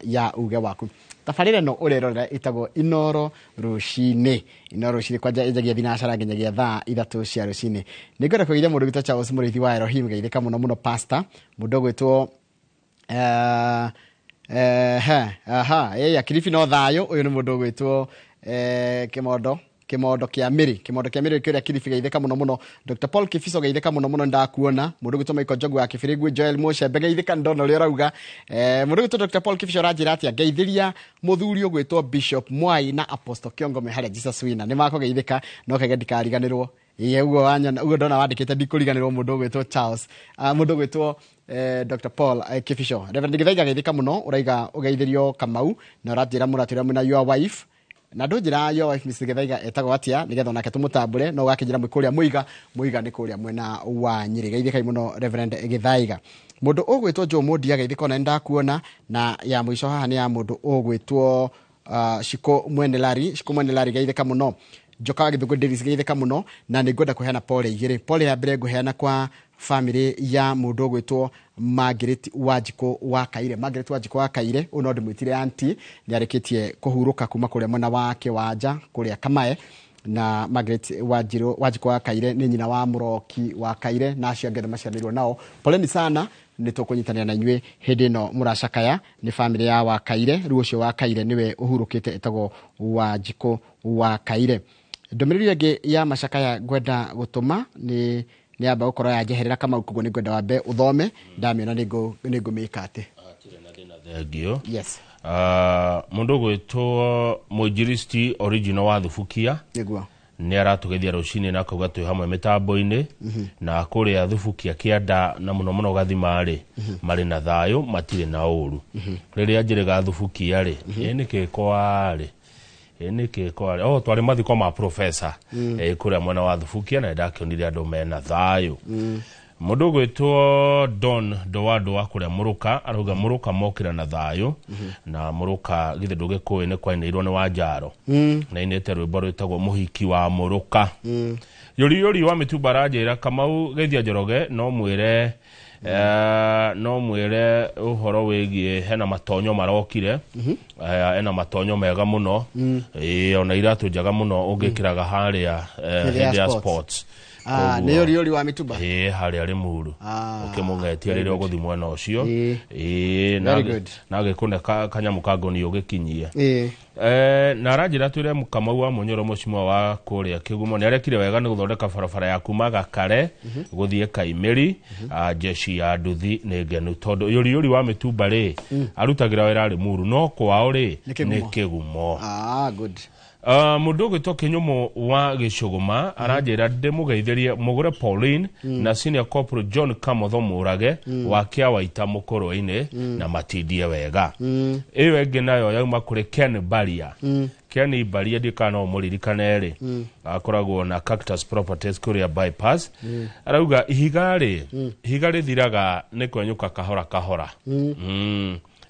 Ya Uge Waku. Tabarĩra ĩno ũrerorera ĩtagwo Inoro Rũcinĩ. Inoro Rũcinĩ kwanja ĩnjagia thinacara nginyagia thaa 3 cia rũcinĩ. Nĩ ngwenda kũgeithia mũndũ witũ Charles Mũrĩithi wa Elohim, geithĩka mũno mũno pastor. Mũndũ ũgwĩtwo he aha ĩ Kilifi no thayũ. Ũyũ nĩ mũndũ ũgwĩtwo Kĩmondo, Kĩmondo kĩa Mĩrĩ, Kĩmondo kĩa Mĩrĩ kĩrĩa Kilifi, geithĩka mũno mũno. Dr Paul Kibico, geithĩka mũno mũno, ndakuona. Mũndũ ũgwĩtwo Michael Njogu wa Kĩbĩrĩngũ, Joel Mũcembe, geithĩka, ndona ũrĩa ũrauga. Mũndũ ũgwĩtwo Dr Paul Kibico aranjĩra atĩa? Ngeithĩria mũthuri ũgwĩtwo Bishop Mwai na Apostle Kĩongo me harĩa Jesus Winner. Nĩ makũgeithĩka no kege ndikariganĩrwo. Ĩĩ, ũguo wanyona ũguo ndona wandĩkĩte ndikũriganĩrwo. Mũndũ ũgwĩtwo Charles, mũndũ ũgwĩtwo Dr Paul Kibico, Reverend Githaiga, geithĩka mũno. Ũraiga ũgeithĩrio Kamau na ũranjĩra mũratwĩra mwĩna your wife, na ndũnjĩra your wife Mrs Githaiga etagwo atĩa nĩgetha onake tũmũtambũre, no ũgakĩnjĩra mwĩ kũrĩa Mũiga. Mũiga nĩ kũrĩa mwena wa Nyĩrĩ. Geithĩkai mũno Reverend Githaiga. Mũndũ ũgwĩtwo Joe Mũndia, geithĩka, ona nĩndakuona. Na ya mũico haha nĩ ya mũndũ ũgwĩtwo Shiko Mwene Lari. Shiko Mwene Lari, geithĩka mũno. Njoka wa Gĩthũngũ Davis, geithĩka mũno. Na nĩ ngwenda kũheana pole igĩrĩ. Pole ya mbere ngũheana kwa family ya mũndũ ũgwĩtwo Margaret Wanjikũ wa Kaire. Margaret Wanjikũ wa Kaire, ũyũ no ndĩmwĩtire auntie, nĩ arĩkĩtie kũhurũka kuma kũrĩa mwena wa Kĩwanja kũrĩa Kamae. Na Margaret Wanjirũ Wanjikũ wa Kaire nĩ nyina wa Mũroki wa Kaire na acio angĩ othe maciaranĩirwo nao. Poleni sana, nĩ tũkũnyitanĩra na inyuĩ hĩndĩ ĩno mũracakaya. Nĩ family ya wa Kaire. Rĩu ũcio wa Kaire nĩwe ũhurũkĩte, ĩtagwo Wanjikũ wa Kaire. Ndũmĩrĩri ĩngĩ ya macakaya ngwenda gũtũma nĩ yamba gũkorwo yanjeherera, Kamau, koguo nĩ ngwenda wambe ũthome, ndamĩona nĩ ngũmĩka atĩ. Hatirĩ na thĩna, thengio. Yes. Mũndũ ũgwĩtwo Mũinjilisti Original wa Thubukia nĩ aratũgeithia rũcinĩ na akauga twĩ hamwe mĩtambo-inĩ na kũrĩa Thubukia kĩanda na mũno mũno Gathima-rĩ, marĩ na thayũ, matirĩ na ũru. Rĩrĩa njĩrĩga Thubukia rĩ, ĩ nĩkĩ kwarĩ, ĩ nĩkĩ kwarĩ? Oh, twarĩ mathiko ma professor kũrĩa mwena wa Thubukia na nĩndakĩonire andũ mena thayũ. Mũndũ ũgwĩtwo Don Ndowandũ wa kũrĩa Mũrũka arauga Mũrũka mokĩra na thayũ. Na Mũrũka githĩ ndũgĩkũĩ nĩ kwainĩirwo nĩ Wanjaro na inĩte rwĩmbo rwĩtagwo Mũhiki wa Mũrũka. Yũri Yũri wa Mĩtumba aranjĩra, Kamau, geithia Njoroge, no mwĩre no mwĩre ũhoro wĩgiĩ hena matonyo marokire. Ena matonyo mega mũno. Ĩĩ, ona iratũ njega mũno ũngĩkĩraga harĩa Hĩndĩ ya hĩndĩ ya sports. Sports. Ah, nĩ Yũri Yũri wa Mĩtumba. Ĩĩ, harĩa Rĩmuru. Ũkĩmũng'etia Very rĩrĩa good. ũgũthiĩ mwena ũcio. Ĩĩ, Very good. Na agĩkũne kanyamũ ka ngoni ũgĩkinyie. Na aranjĩra twĩre Kamau wa Mũnyoro, mũcimwa wa kũrĩa Kĩgumo, nĩ arekire wega nĩ gũthondeka barabara ya kuma Gakare gũthiĩ Kaimĩri. Jeshi ya nduthi nĩ ngenu tondũ Yũri Yũri wa Mĩtumba rĩ, arutagĩra wĩra Rĩmuru no kwao rĩ Nĩ Kĩgumo. Nĩ Kĩgumo. Ah, good. Mũndũ ũgwĩtwo Kĩnyũmũ wa Gĩcũgũma aranjĩra ndĩmũgeithĩrie mũgũre Pauline na Senior Corporal John Kamotho Mũrage wa Kĩawaita Mũkũrwe-inĩ na matindie wega. Ĩyo ĩngĩ nayo yauma kũrĩ Ken Baria. Ken Baria, ndiũ kana no ũmũririkane rĩ, akoragwo na Cactus Properties kũrĩa Bypass. Arauga ihiga rĩ, ihiga rĩthiraga nĩ kwenyũka kahora kahora.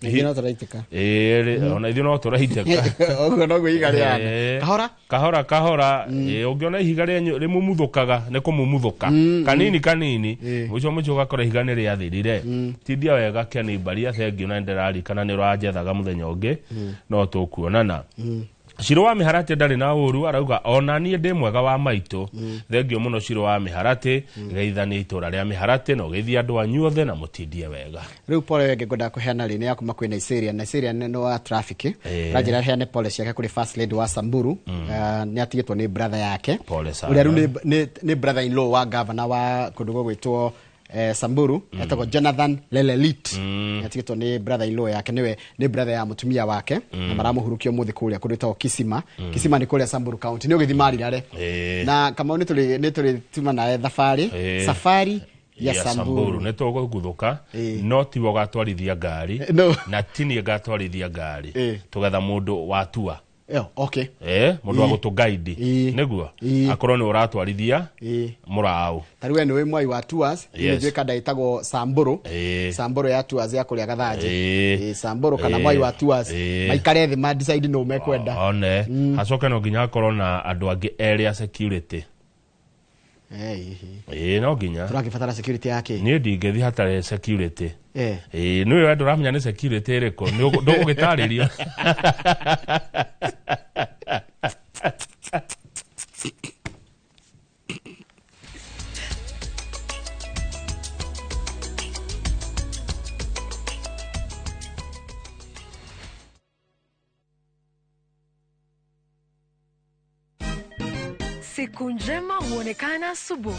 Ningĩ no tũraitĩka. Ĩĩ, ona ithuĩ no tũraitĩka. Ũguo noguo ihiga rĩhana. Kahora. Kahora kahora. Ũngĩona ihiga rĩenyu rĩmumuthũkaga nĩ kũmumuthũka kanini kanini, mũico mũico ũgakora ihiga nĩ rĩathirire. Tindia wega, Ken Baria, thengio, na nĩndĩrarikana nĩ ũranjethaga mũthenya ũngĩ, no tũkuonana. Ciro wa Mĩharatĩ ndarĩ na ũru, arauga ona niĩ ndĩ mwega wa maitũ. Thengio mũno, Ciro wa Mĩharatĩ. Geithania itũra rĩa Mĩharatĩ na ũgeithie andũ anyu othe na mũtindie wega. Rĩu pole ĩngĩ ngwendaga kũheana rĩ nĩ ya kuma kwĩ Nigeria. Nigeria nĩ wa traffic. Ranjĩra heane pole ciake kũrĩ first lady wa Samburu. Nĩ atigĩtwo nĩ brother yake Pole sana. ũrĩa rĩu nĩ brother in law wa governor wa kũndũ gũgwĩtwo Samburu, etagwo Jonathan Lelelit. Nĩ atigĩtwo nĩ brother in law yake, nĩwe nĩ brother ya mũtumia wake, na maramũhurũkia ũmũthĩ kũrĩa kũndũ gwĩtagwo Kisima. Kisima nĩ kũrĩa Samburu County, nĩ ũgĩthiĩ Marirare. Na Kamau, nĩ tũrĩ tuma nawe thabarĩ safari ya ya Samburu. Samburu nĩ tũgũguthũka. No tiwe ũgatwarithia ngari. No. Na ti niĩ ngatwarithia ngari. Tũgetha mũndũ watua. Ĩyo, okay. Mũndũ wa gũtũ guide. Nĩguo akorwo nĩ ũratwarithia mũraũ. Ta rĩu we nĩwe mwai wa tours. Nĩ njũĩ kanda ĩtagwo Samburu. Samburu ya tours ya kũrĩa Gathanjĩ. Samburu kana mwai wa tours. Maikare thĩ ma decide nũ mekwenda. One hacoke no nginya akorwo na andũ angĩ erĩ a security. Hihi. Ĩĩ, no nginya. Tũrakĩbatara security ya kĩ? Niĩ ndingĩthiĩ hatarĩ security. Ĩĩ, nĩwe we ndũramenya nĩ security ĩrĩkũ, ndũgũgĩtarĩrio. Siku njema huonekana asubuhi.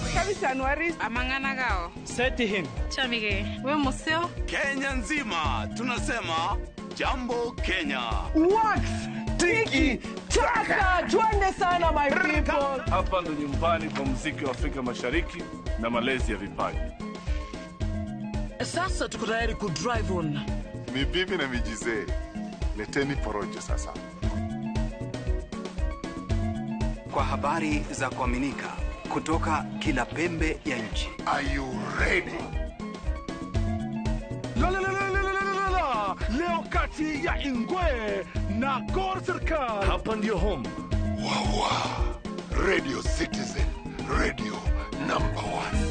Amang'ana gao. Setihin. Chamige. We museo. Kenya nzima tunasema jambo Kenya. Wax tiki taka, twende sana my people. Hapa ndo nyumbani kwa muziki wa Afrika Mashariki na malezi ya vipaji. Sasa tuko tayari ku drive on. Ni bibi na mijizee. Leteni porojo sasa. Kwa habari za kuaminika kutoka kila pembe ya nchi. Are you ready? La la la la la la la la. Leo kati ya Ingwe na Gor Serikal. Hapa ndio home. Wawa. Radio Citizen. Radio number 1.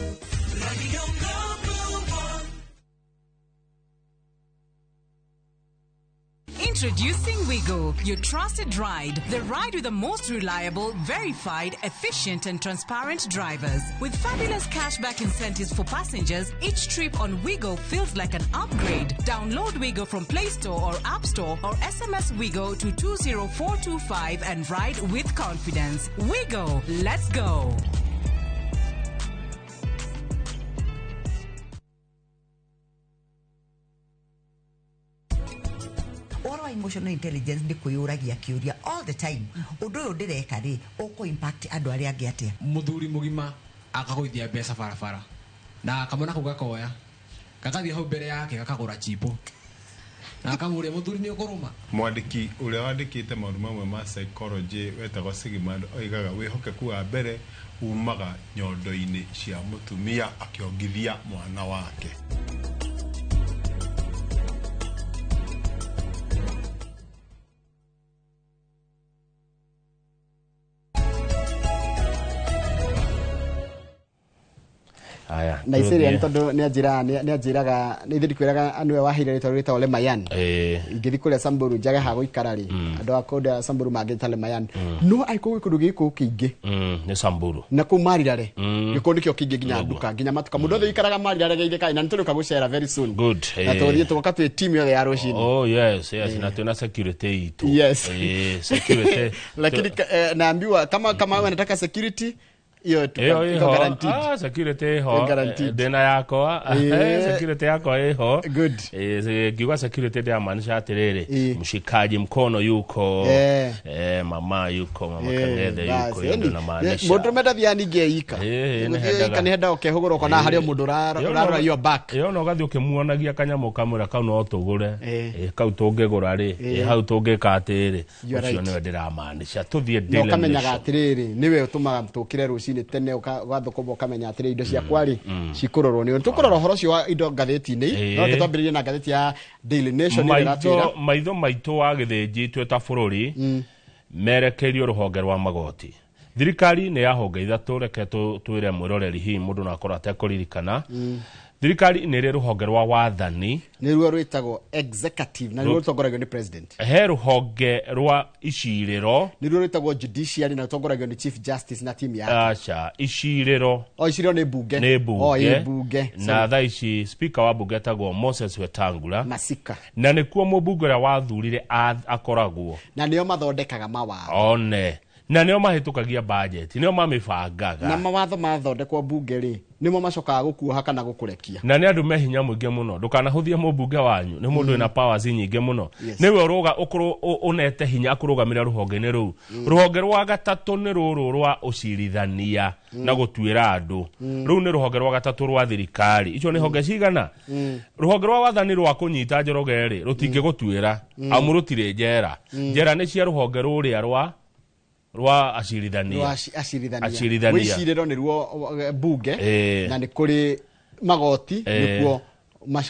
Introducing Wigo, your trusted ride. The ride with the most reliable, verified, efficient and transparent drivers. With fabulous cashback incentives for passengers, each trip on Wigo feels like an upgrade. Download Wigo from Play Store or App Store or SMS Wigo to 20425 and ride with confidence. Wigo, let's go. Emotional intelligence ni kwiyuragia kiuria all the time. Undu uyu ndireka ri uku impact andu aria angi atia. Muthuri mugima akagoithia mbeca barabara na akamona kau gakoya gakathie hau mbere yake gakagura chipo na akamuria muthuri ni ukuruma. Mwandiki uria wandikite maundu mamwe ma psychology wetagwo Sigmund oigaga wihokeku wa mbere umaga nyondo-ini cia mutumia akiongithia mwana wake. Na isiria ni tondu ni anjira ni anjiraga ni thiĩ ndikwĩraga anwe waheire rĩtwa rĩtagwo Lemayan. Ingĩthiĩ kũrĩa Samburu njage ha gũikara rĩ, andũ a kũrĩa Samburu mangĩta Lemayan. No angĩkorwo gwĩ kũndũ gĩkũ kĩingĩ nĩ Samburu na kũu Marirare gĩkũ nĩkĩo kĩingĩ nginya nduka nginya matuka mũndũ othe ũikaraga Marirare geithĩka na nĩtũrĩũka gũcera very soon. Good. Na tũthiĩ tũgoka twĩ team yothe ya rũcinĩ. Oh yes, yes, na twĩna security itũ. Yes. Security. Lakini naambiwa kama wewe unataka security iyo tuko guaranteed. Security ho ndina yakwa security yakwa iho. Good. Ngiuga security ndĩramaanisha atiriri mshikaji mkono yuko, mama yuko, mama Kang'ethe yuko, iyo ndio namaanisha. Mũndũ mendathia ningĩ eika ika nĩ henda ũkehũgũra ũkona harĩ o mũndũ ũrarora your back. Ĩyo no ũgathiĩ ũkĩmuonagia kanyamũ kamwĩra kau no tũgũre, kau tũngĩgũra rĩ, hau tũngĩka atĩrĩ, ũcio nĩwe ndĩramaanisha. Tũthiĩ na ũkamenyaga atĩrĩrĩ nĩwe ũtũmaga tũkĩre rũcinĩ tene ugathũkũma ũkamenya atĩrĩ indo ciakwa rĩ cikũrorwo nĩ tũkũrora ũhoro ũcio wa indo ngathĩti-inĩ. No twambĩrĩrie na ngathĩti ya Daily Nation ĩrĩa ĩratwĩra maitho maitũ wa gĩthĩnji twĩ ta bũrũri merekerio rũhonge rwa magoti. Thirikari nĩ ya honge ithatũ, reke twĩre mwĩroreri hihi mũndũ no akorwo atekũririkana. Thirikari nĩ ĩrĩ rũhonge rwa wathani, nĩruo rwĩtagwo executive na nĩruo rũtongoragio nĩ president. He rũhonge rwa icirĩro, nĩruo rwĩtagwo judiciary na rũtongoragio nĩ chief justice na team yake. Aca, icirĩro o icirĩro nĩ bunge, nĩ bunge, o ĩ bunge. Na thaa ici speaker wa bunge etagwo Moses Wetangula Masika, na nĩkuo mũmbunge ũrĩa wathurire akoragwo, na nĩo mathondekaga mawatho one, na nĩo mahĩtũkagia budget, nĩo mamĩbangaga, na mawatho mathondekwo bunge rĩ nĩmo macokaga gũkuoha kana gũkũrekia. Na nĩ andũ me hinya mũingĩ mũno, ndũkanahũthie mũmbunge wanyu, nĩ mũndũ wĩna powers nyingĩ mũno. Nĩwe ũrũga ũkorwo ũnete hinya akũrũgamĩra rũhonge-inĩ rũu. Rũhonge rwa gatatũ nĩ rũrũ rwa ũcirithania na gũtuĩra andũ. Rũu nĩ rũhonge rwa gatatũ rwa thirikari. Icio nĩ honge cigana? Rũhonge rwa wathani rwa kũnyita Njoroge rĩ rũtingĩgũtuĩra, amu rũtirĩ njera. Njera nĩ cia rũhonge rũrĩa rwa acirithania. Acirithania. Wĩcirĩro nĩruo bunge, na nĩ kũrĩ magoti nĩkuo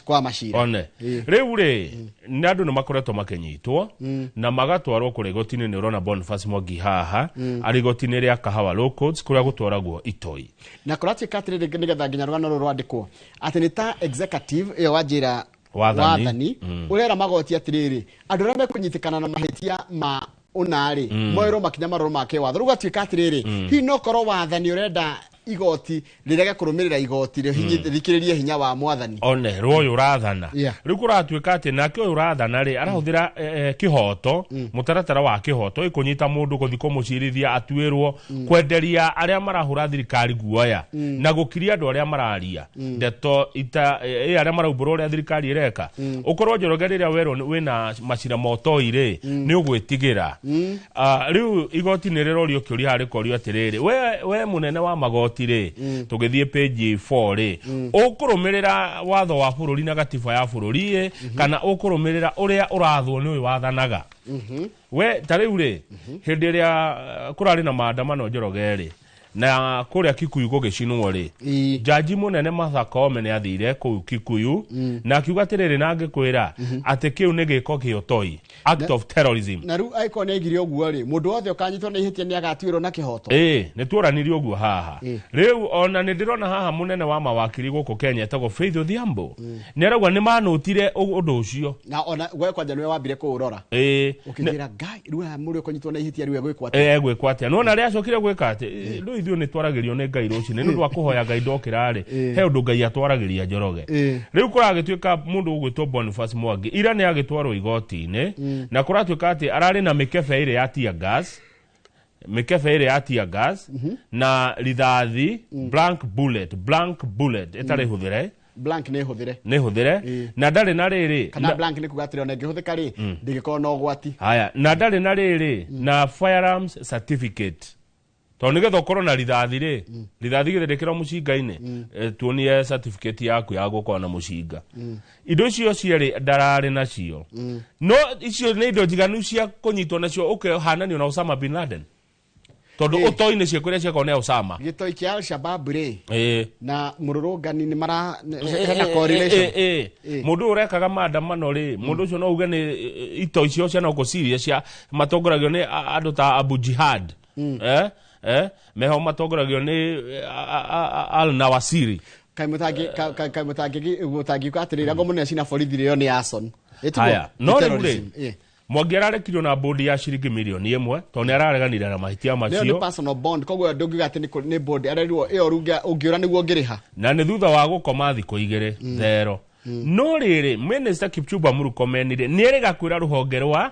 Kwa macira. One. Rĩu rĩ, nĩ andũ nĩ makoretwo makĩnyitwo na magatwarwo kũrĩ igoti-inĩ. Nĩ ũrona Boniface Mwangi haha arĩ igoti-inĩ rĩa Kahawa Law Courts kũrĩa gũtwaragwo itoi. Na kũratuĩka atĩrĩrĩ, nĩgetha nginya rũgano rũrũ rwandĩkwo atĩ nĩ ta executive ĩyo wanjĩra Wathani. Ũrera magoti atĩrĩrĩ, andũ arĩa mekũnyitĩkana na mahĩtia ma ũna-rĩ, moerwo makinya marũrũ ma kĩwatho. Rĩu gũgatuĩka atĩrĩrĩ, hihi no korwo wathani ũrenda igoti rĩrege kũrũmĩrĩra igoti rĩthikĩrĩrie hinya wa mwathani. One rwo ũyũ ũrathana. Yeah. Rĩu kũratuĩka atĩ nake ũyũ ũrathana rĩ, arahũthĩra kĩhoto, mũtaratara wa kĩhoto ĩkũnyita mũndũ gũthiĩ kũmũcirithia atuĩrwo, kwenderia arĩa marahũra thirikari guoya na gũkiria andũ arĩa mararia ndeto ita arĩa maraumbũra ũrĩa thirikari ĩreka. Ũkorwo Njoroge rĩrĩa werwo wĩna macira ma ũtoi rĩ, nĩ ũgwĩtigĩra. Rĩu igoti nĩ rĩrorio kĩũria harĩ korio atĩrĩrĩ, we mũnene wa magoti rĩ, tũgĩthiĩ page 4 rĩ, ũkũrũmĩrĩra watho wa bũrũri na gatiba ya bũrũri ĩ, kana ũkũrũmĩrĩra ũrĩa ũrathwo nĩ ũyũ wathanaga? We ta rĩu rĩ, hĩndĩ ĩrĩa kũrarĩ na maandamano Njoroge rĩ, na kũrĩa Kikuyu gũgĩcinwo rĩ, jaji mũnene Martha Koome nĩ athire kũu Kikuyu na akiuga atĩrĩrĩ, na ngĩkwĩra atĩ kĩu nĩ gĩko kĩa ũtoi, act of terrorism. Na rĩu angĩkorwo nĩ aigire ũguo rĩ, mũndũ wothe ũkanyitwo nĩ ihĩtia nĩ agatuĩrwo na kĩhoto. Ĩĩ, nĩ tuoranirie ũguo haha. Rĩu ona nĩ ndĩrona haha mũnene wa mawakiri gũkũ Kenya etagwo Faith Odhiambo nĩ arauga nĩ manũtire ũndũ ũcio. Na ona gwe kwanja nĩwe wambire kũũrora. Ĩĩ. Ũkĩnjĩra Ngai, rĩu aya mũrĩ ũkũnyitwo na ihĩtia rĩu egwĩkwo atĩa? Egwĩkwo atĩa? Nĩwona rĩa acokire gwĩka atĩ rĩu ithuĩ nĩ twaragĩrio nĩ Ngai rũcinĩ, nĩ ũndũ wa kũhoya Ngai ndokĩra rĩ, he ũndũ Ngai atwaragĩria Njoroge. Rĩu kũragĩtuĩka mũndũ ũgwĩtwo Boniface Mwangi ira nĩ agĩtwarwo igoti-inĩ, na kũratuĩka atĩ ararĩ na mĩkebe ĩrĩ ya tear gas, mĩkebe ĩrĩ ya tear gas na rithathi blank bullet, blank bullet ĩtarĩ hũthĩre. Blank nĩ hũthĩre. Nĩ hũthĩre, na ndarĩ na rĩrĩ kana blank nĩ kuga atĩrĩ, ona ĩngĩhũthĩka rĩ, ndĩngĩkorwo na ũgwati. Haya, na ndarĩ na rĩrĩ na firearms certificate, tondũ nĩgetha ũkorwo na rithathi rĩ, rithathi githĩ ndĩkĩrwo mũcinga-inĩ, tuonie certificate yaku ya gũkorwo na mũcinga. Indo icio cierĩ ndararĩ nacio, no icio nĩ indo njiganu cia kũnyitwo nacio ũkĩhananio na Osama bin Laden, tondũ ũtoi-inĩ ciĩko iria ciekwo nĩ Osama. Gĩtoi kĩa Al-Shabaab rĩ, na mũrũrũngani nĩ mara hena correlation. Mũndũ ũyũ ũrekaga maandamano rĩ, mũndũ ũcio no uge nĩ itoi icio cia noko Syria cia matongoragio nĩ andũ ta Abu Jihad, meho matongoragio nĩ Al Nawasiri. Kaĩ mũtangĩuga atĩrĩrĩ, anga mũnene cina borithi rĩo nĩ arson. Haya, no rĩu rĩ, Mwangi ararekirio na bodi ya ciringi milioni 1 tondũ nĩ arareganire na mahĩtia macio. Nĩ personal bond, koguo ndũngiuga atĩ nĩ bond arerirwo ĩyo ũngĩũra nĩguo ũngĩrĩha. Na nĩ thutha wa gũkoma thikũ 2 thero. No rĩrĩ, Minister Kipchumba Murkomen rĩ, nĩ erĩga kwĩra rũhonge rwa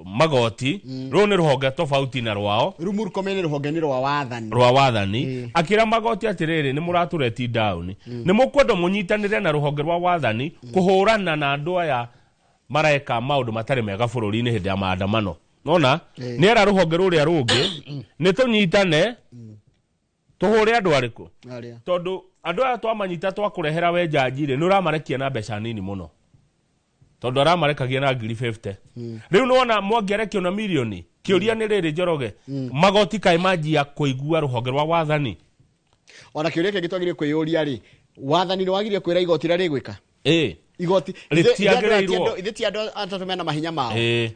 magoti, rũu nĩ rũhonge tofauti na rwao. Rĩu Murkomen nĩ rũhonge nĩ rwa wathani. Rwa wathani. Akĩra magoti atĩrĩrĩ, nĩ mũratũreti down. Nĩ mũkwenda mũnyitanĩre na rũhonge rwa wathani kũhũrana na andũ aya mareka maũndũ matarĩ mega bũrũri-inĩ hĩndĩ ya maandamano. Nona nĩ era rũhonge rũrĩa rũngĩ nĩ tũnyitane tũhũre andũ arĩkũ, tondũ andũ aya twamanyita twakũrehera we njanji rĩ, nĩ ũramarekia na mbeca nini mũno, tondũ aramarekagia na ngiri 50. Rĩu nĩwona Mwangi arekio na milioni. Kĩũria nĩ rĩrĩ Njoroge, magoti kaĩ manjia kũigua rũhonge rwa wathani? Ona kĩũria kĩngĩ twagĩrĩire kwĩyũria rĩ, wathani nĩ wagĩrĩire kwĩra igoti rĩrĩa rĩgwĩka? Igoti ithe ti andũ atatũ mena mahinya mao.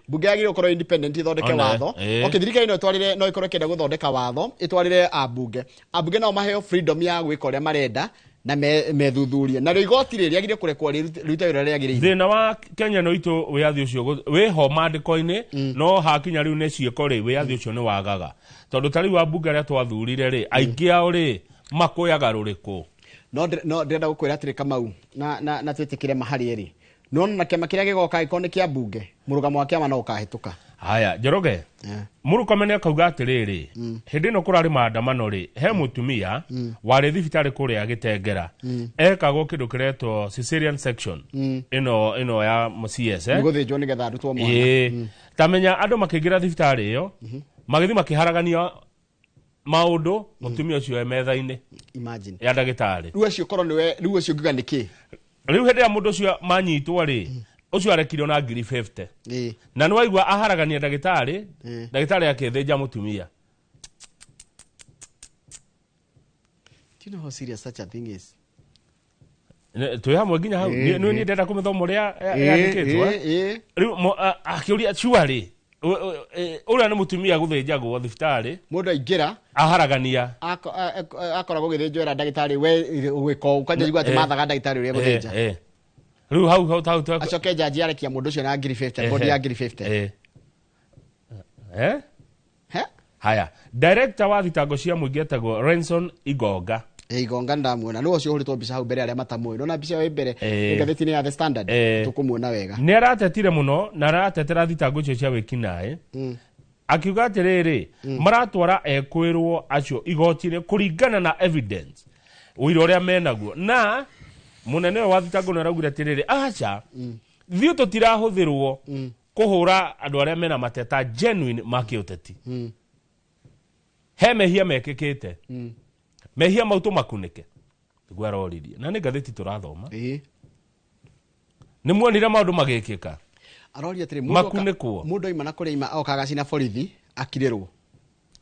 Bunge yagĩrĩirwo gũkorwo independent ithondeke watho. Okay, thirikari no ĩtwarĩre, no ĩkorwo ĩkĩenda gũthondeka watho, ĩtwarĩre ambunge. Ambunge nao maheo freedom ya gwĩka ũrĩa marenda na methuthurie. Narĩo igoti rĩrĩ rĩagĩrĩirwo kũrekwo rĩrute wĩra ũrĩa rĩagĩrĩire. Thĩna wa Kenya no itũ wĩyathi ũcio wĩho maandĩko-inĩ, no hakinya rĩu nĩ ciĩko rĩ, wĩyathi ũcio nĩ wagaga. Tondũ ta rĩu ambunge arĩa twathurire rĩ, aingĩ ao rĩ makũyaga rũrĩkũ. No ndĩrenda gũkwĩra atĩrĩ Kamau, na twĩtĩkĩre maharĩ ĩrĩ. No na kĩama kĩrĩa gĩgoka gĩkorwo nĩ kĩa mbunge, mũrũgamo wa kĩama no ũkahĩtũka. Haya, Njoroge, Murkomen akauga atĩrĩrĩ, hĩndĩ ĩno kũrarĩ maandamano rĩ, he mũtumia warĩ thibitarĩ kũrĩa Gĩtengera, ekagwo kĩndũ kĩretwo cesarean section, ĩno ya CS, Nĩ gũthĩnjwo nĩgetha arutwo mwana. Ta menya andũ makĩingĩra thibitarĩ ĩyo, magĩthiĩ makĩharagania maũndũ, mũtumia ũcio e metha-inĩ. Imagine. Ya ndagĩtarĩ. Rĩu acio korwo nĩwe, rĩu acio ngiuga nĩkĩ? Rĩu hĩndĩ ĩrĩa mũndũ ũcio manyitwo rĩ, ũcio arekirio na ngiri 50. Na nĩ waigua aharagania ndagĩtarĩ, ndagĩtarĩ akĩthĩnja mũtumia. Do you know how serious such a thing is? Twĩ hamwe nginya hau. Nĩ niĩ ndenda kũmĩthoma ũrĩa yandĩkĩtwo. Rĩu akĩũria surely ũrĩa nĩ mũtumia gũthĩnjagwo thibitarĩ, mũndũ aingĩra aharagania akoragwo gũgĩthĩnjwo era ndagĩtarĩ we ũgwĩka ũkanja igua atĩ mathaga ndagĩtarĩ ũrĩa gũthĩnja. Rĩu hau hau hau acoke jaji arekia mũndũ ũcio na 50 bodi ya 50. Haya, director wa thitango cia mũingĩ etagwo Renson Igonga. Igonga ndamuona nĩ ũcio ũhũrĩtwo mbica hau mbere arĩa matamũĩ nona mbica ĩyo mbere ngathĩti-inĩ ya The Standard tũkũmuona wega. Nĩ aratetire mũno na aratetera thitango icio cia wĩkinaĩ akiuga atĩrĩrĩ maratwara ekwĩrwo acio igoti-inĩ kũringana na evidence ũira ũrĩa menaguo, na mũnene ũyũ wa thitango nĩ araugire atĩrĩrĩ aca ithuĩ tũtirahũthĩrwo kũhũra andũ arĩa mena mateta genuine ma kĩũteti. He mehia mekĩkĩte, mehia mau tũmakunĩke, nĩguo aroririe. Na nĩ ngathĩti tũrathoma. Nĩ muonire maũndũ magĩkĩka. Aroria atĩrĩ makunĩkwo mũndũ aima na kũrĩa aima oka agacina borithi akirĩrwo.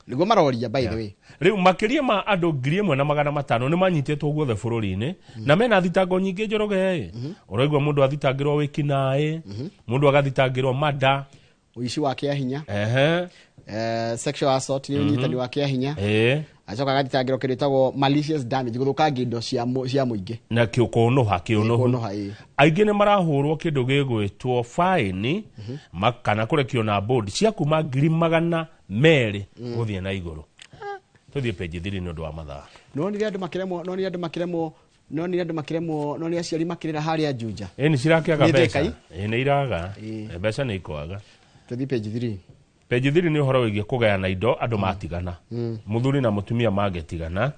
Nĩguo maroria by the way. Rĩu makĩria ma andũ 1500 nĩ manyitĩtwo guothe bũrũri-inĩ na mena thitango nyingĩ Njoroge. Ũraigua mũndũ athitangĩrwo wĩkinaĩ, mũndũ agathitangĩrwo mada, ũici wa kĩahinya, sexual assault nĩ ũnyitani wa kĩahinya, acoka agathitangĩrwo kĩndũ gĩtagwo malicious damage, gũthũkangia indo cia mũingĩ na kũnũha kĩũnũhu. Aingĩ nĩ marahũrwo kĩndũ gĩgwĩtwo fine kana kũrekio na board cia kuma 200,000 gũthiĩ na igũrũ. Tũthiĩ page 3 nĩ ũndũ wa mathaa. Nonire andũ makĩremwo, nonire andũ makĩremwo, nonire andũ makĩremwo, nonire aciari makĩrĩra harĩa Juja. Nĩ cirakĩaga mbeca. Nĩ iraga. Mbeca nĩ ikwaga. Tũthiĩ page 3. Page 3 nĩ ũhoro wĩgiĩ kũgayana indo andũ matigana. Mũthuri na mũtumia mangĩtigana,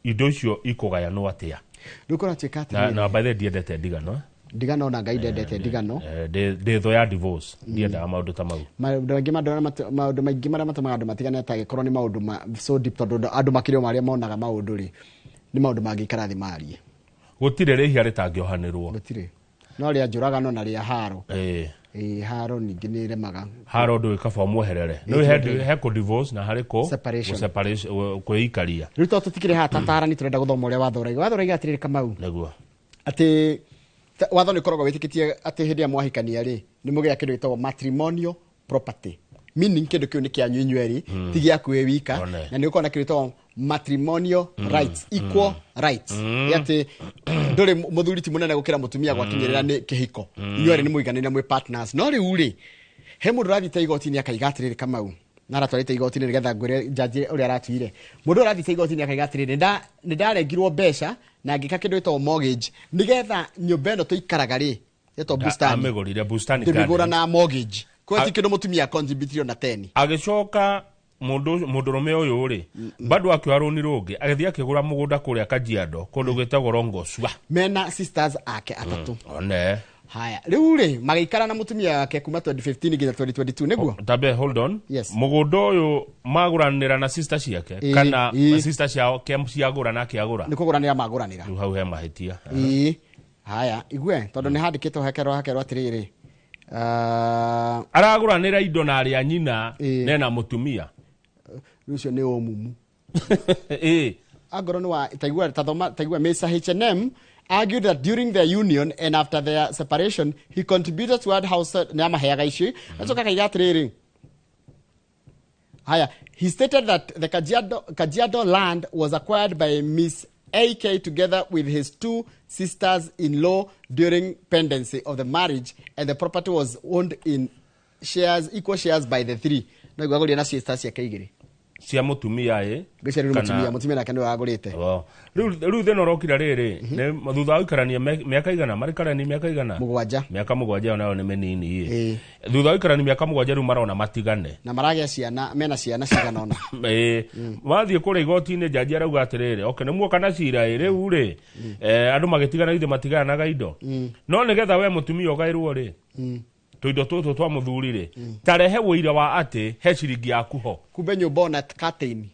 indo icio ikũgayanwo atĩa? Rĩu kũratuĩka atĩrĩrĩ. Na by the way ndiendete ndigano. Ndigano na Ngai ndendete ndigano. Ndĩ thũ ya divorce, ndiendaga maũndũ ta mau. Maũndũ maingĩ marĩa matũmaga andũ matigane atangĩkorwo nĩ maũndũ so deep, tondũ andũ makĩrĩ o marĩa monaga maũndũ rĩ, nĩ maũndũ mangĩikara thĩ marie. Gũtirĩ rĩhia rĩtangĩohanĩrwo. Gũtirĩ. No rĩa njũragano na rĩa haro. Haro ningĩ nĩ ĩremaga. Haro ndũĩ kaba ũmweherere. Nĩ he kũ divorce na harĩ kũ separation, kwĩikaria. Rĩu tondũ tũtikĩrĩ haha tatarani tũrenda gũthoma ũrĩa watho ũraiga. Watho ũraiga atĩrĩrĩ Kamau. Nĩguo. Atĩ watho nĩ ũkoragwo wĩtĩkĩtie atĩ hĩndĩ ĩrĩa mwahikania rĩ, nĩ mũgĩa kĩndũ gĩtagwo matrimonial property. Meaning kĩndũ kĩu nĩ kĩanyu inyuerĩ, ti gĩaku wĩ wika, na nĩ ũkoragwo na kĩndũ gĩtagwo matrimonial rights, equal rights. Atĩ ndũrĩ mũthuri ti mũnene gũkĩra mũtumia gwakinyĩrĩra nĩ kĩhiko. Inyuerĩ nĩ mũiganĩire mwĩ partners. No rĩu rĩ, he mũndũ ũrathiĩte igoti-inĩ akaiga atĩrĩrĩ Kamau, na aratwarĩte igoti-inĩ nĩgetha ngwĩre jaji ũrĩa aratuire. Mũndũ ũrathiĩte igoti-inĩ akaiga atĩrĩrĩ, nĩ ndaregirwo mbeca na ngĩka kĩndũ gĩtagwo mortgage nĩgetha nyũmba ĩno tũikaraga rĩ, ĩtagwo bustani. Amĩgũrire bustani. Ndĩmĩgũra na mortgage. Kwa ti kĩndũ mũtumia contribute na 10. Agĩcoka mũndũrũme ũyũ rĩ, bado akĩoya rũni rũngĩ, agĩthiĩ akĩgũra mũgũnda kũrĩa Kajiado, kũndũ gwĩtagwo Rongosua. Mena sisters ake atatũ. One. Haya, rĩu rĩ, magĩikara na mũtumia wake kuma 2015 nginya 2022 nĩguo? Tabe, hold on. Yes. Mũgũnda ũyũ magũranĩra na sister ciake kana sister ciao ciagũra na akĩagũra? Nĩ kũgũranĩra magũranĩra. Rĩu hau he mahĩtia. Haya, igue tondũ nĩ handĩkĩtwo hakerwo hakerwo atĩrĩrĩ. Aragũranĩra indo na arĩa nyina nena mũtumia. Rĩu ũcio nĩ ũmumu. Angorwo nĩ wa taigua tathoma taigua Mr. H&M argued that during their union and after their separation he contributed toward house nĩ amaheaga ici. Acoka akaiga atĩrĩrĩ. Haya, he stated that the Kajiado land was acquired by Miss AK together with his two sisters-in-law during pendency of the marriage, and the property was owned in shares, equal shares by the three. No igwagũrire na sisters ciake igĩrĩ. Cia mũtumia ĩ. Ngwĩciria rĩu mũtumia, mũtumia nake nĩwe wagũrĩte. Rĩu thĩna ũrokire rĩrĩ, nĩ thutha wa gũikarania mĩaka igana, marĩkarani mĩaka igana? Mũgwanja. Mĩaka mũgwanja ĩyo nayo nĩ mĩnini ĩ. Thutha wa gũikarania mĩaka mũgwanja rĩu marona matigane. Na maragĩa ciana, mena ciana cigana ũna. Mathiĩ kũrĩa igoti-inĩ jaji arauga atĩrĩrĩ, okay, nĩ muoka na cira ĩ, rĩu rĩ, andũ magĩtigana ithe matiganaga indo. No nĩgetha we mũtumia ũgaĩrwo rĩ, tũindo tũtũ twa mũthuri rĩ, tarehe ũira wa atĩ he ciringi yaku ho. Kumbe nyũmba ona curtain.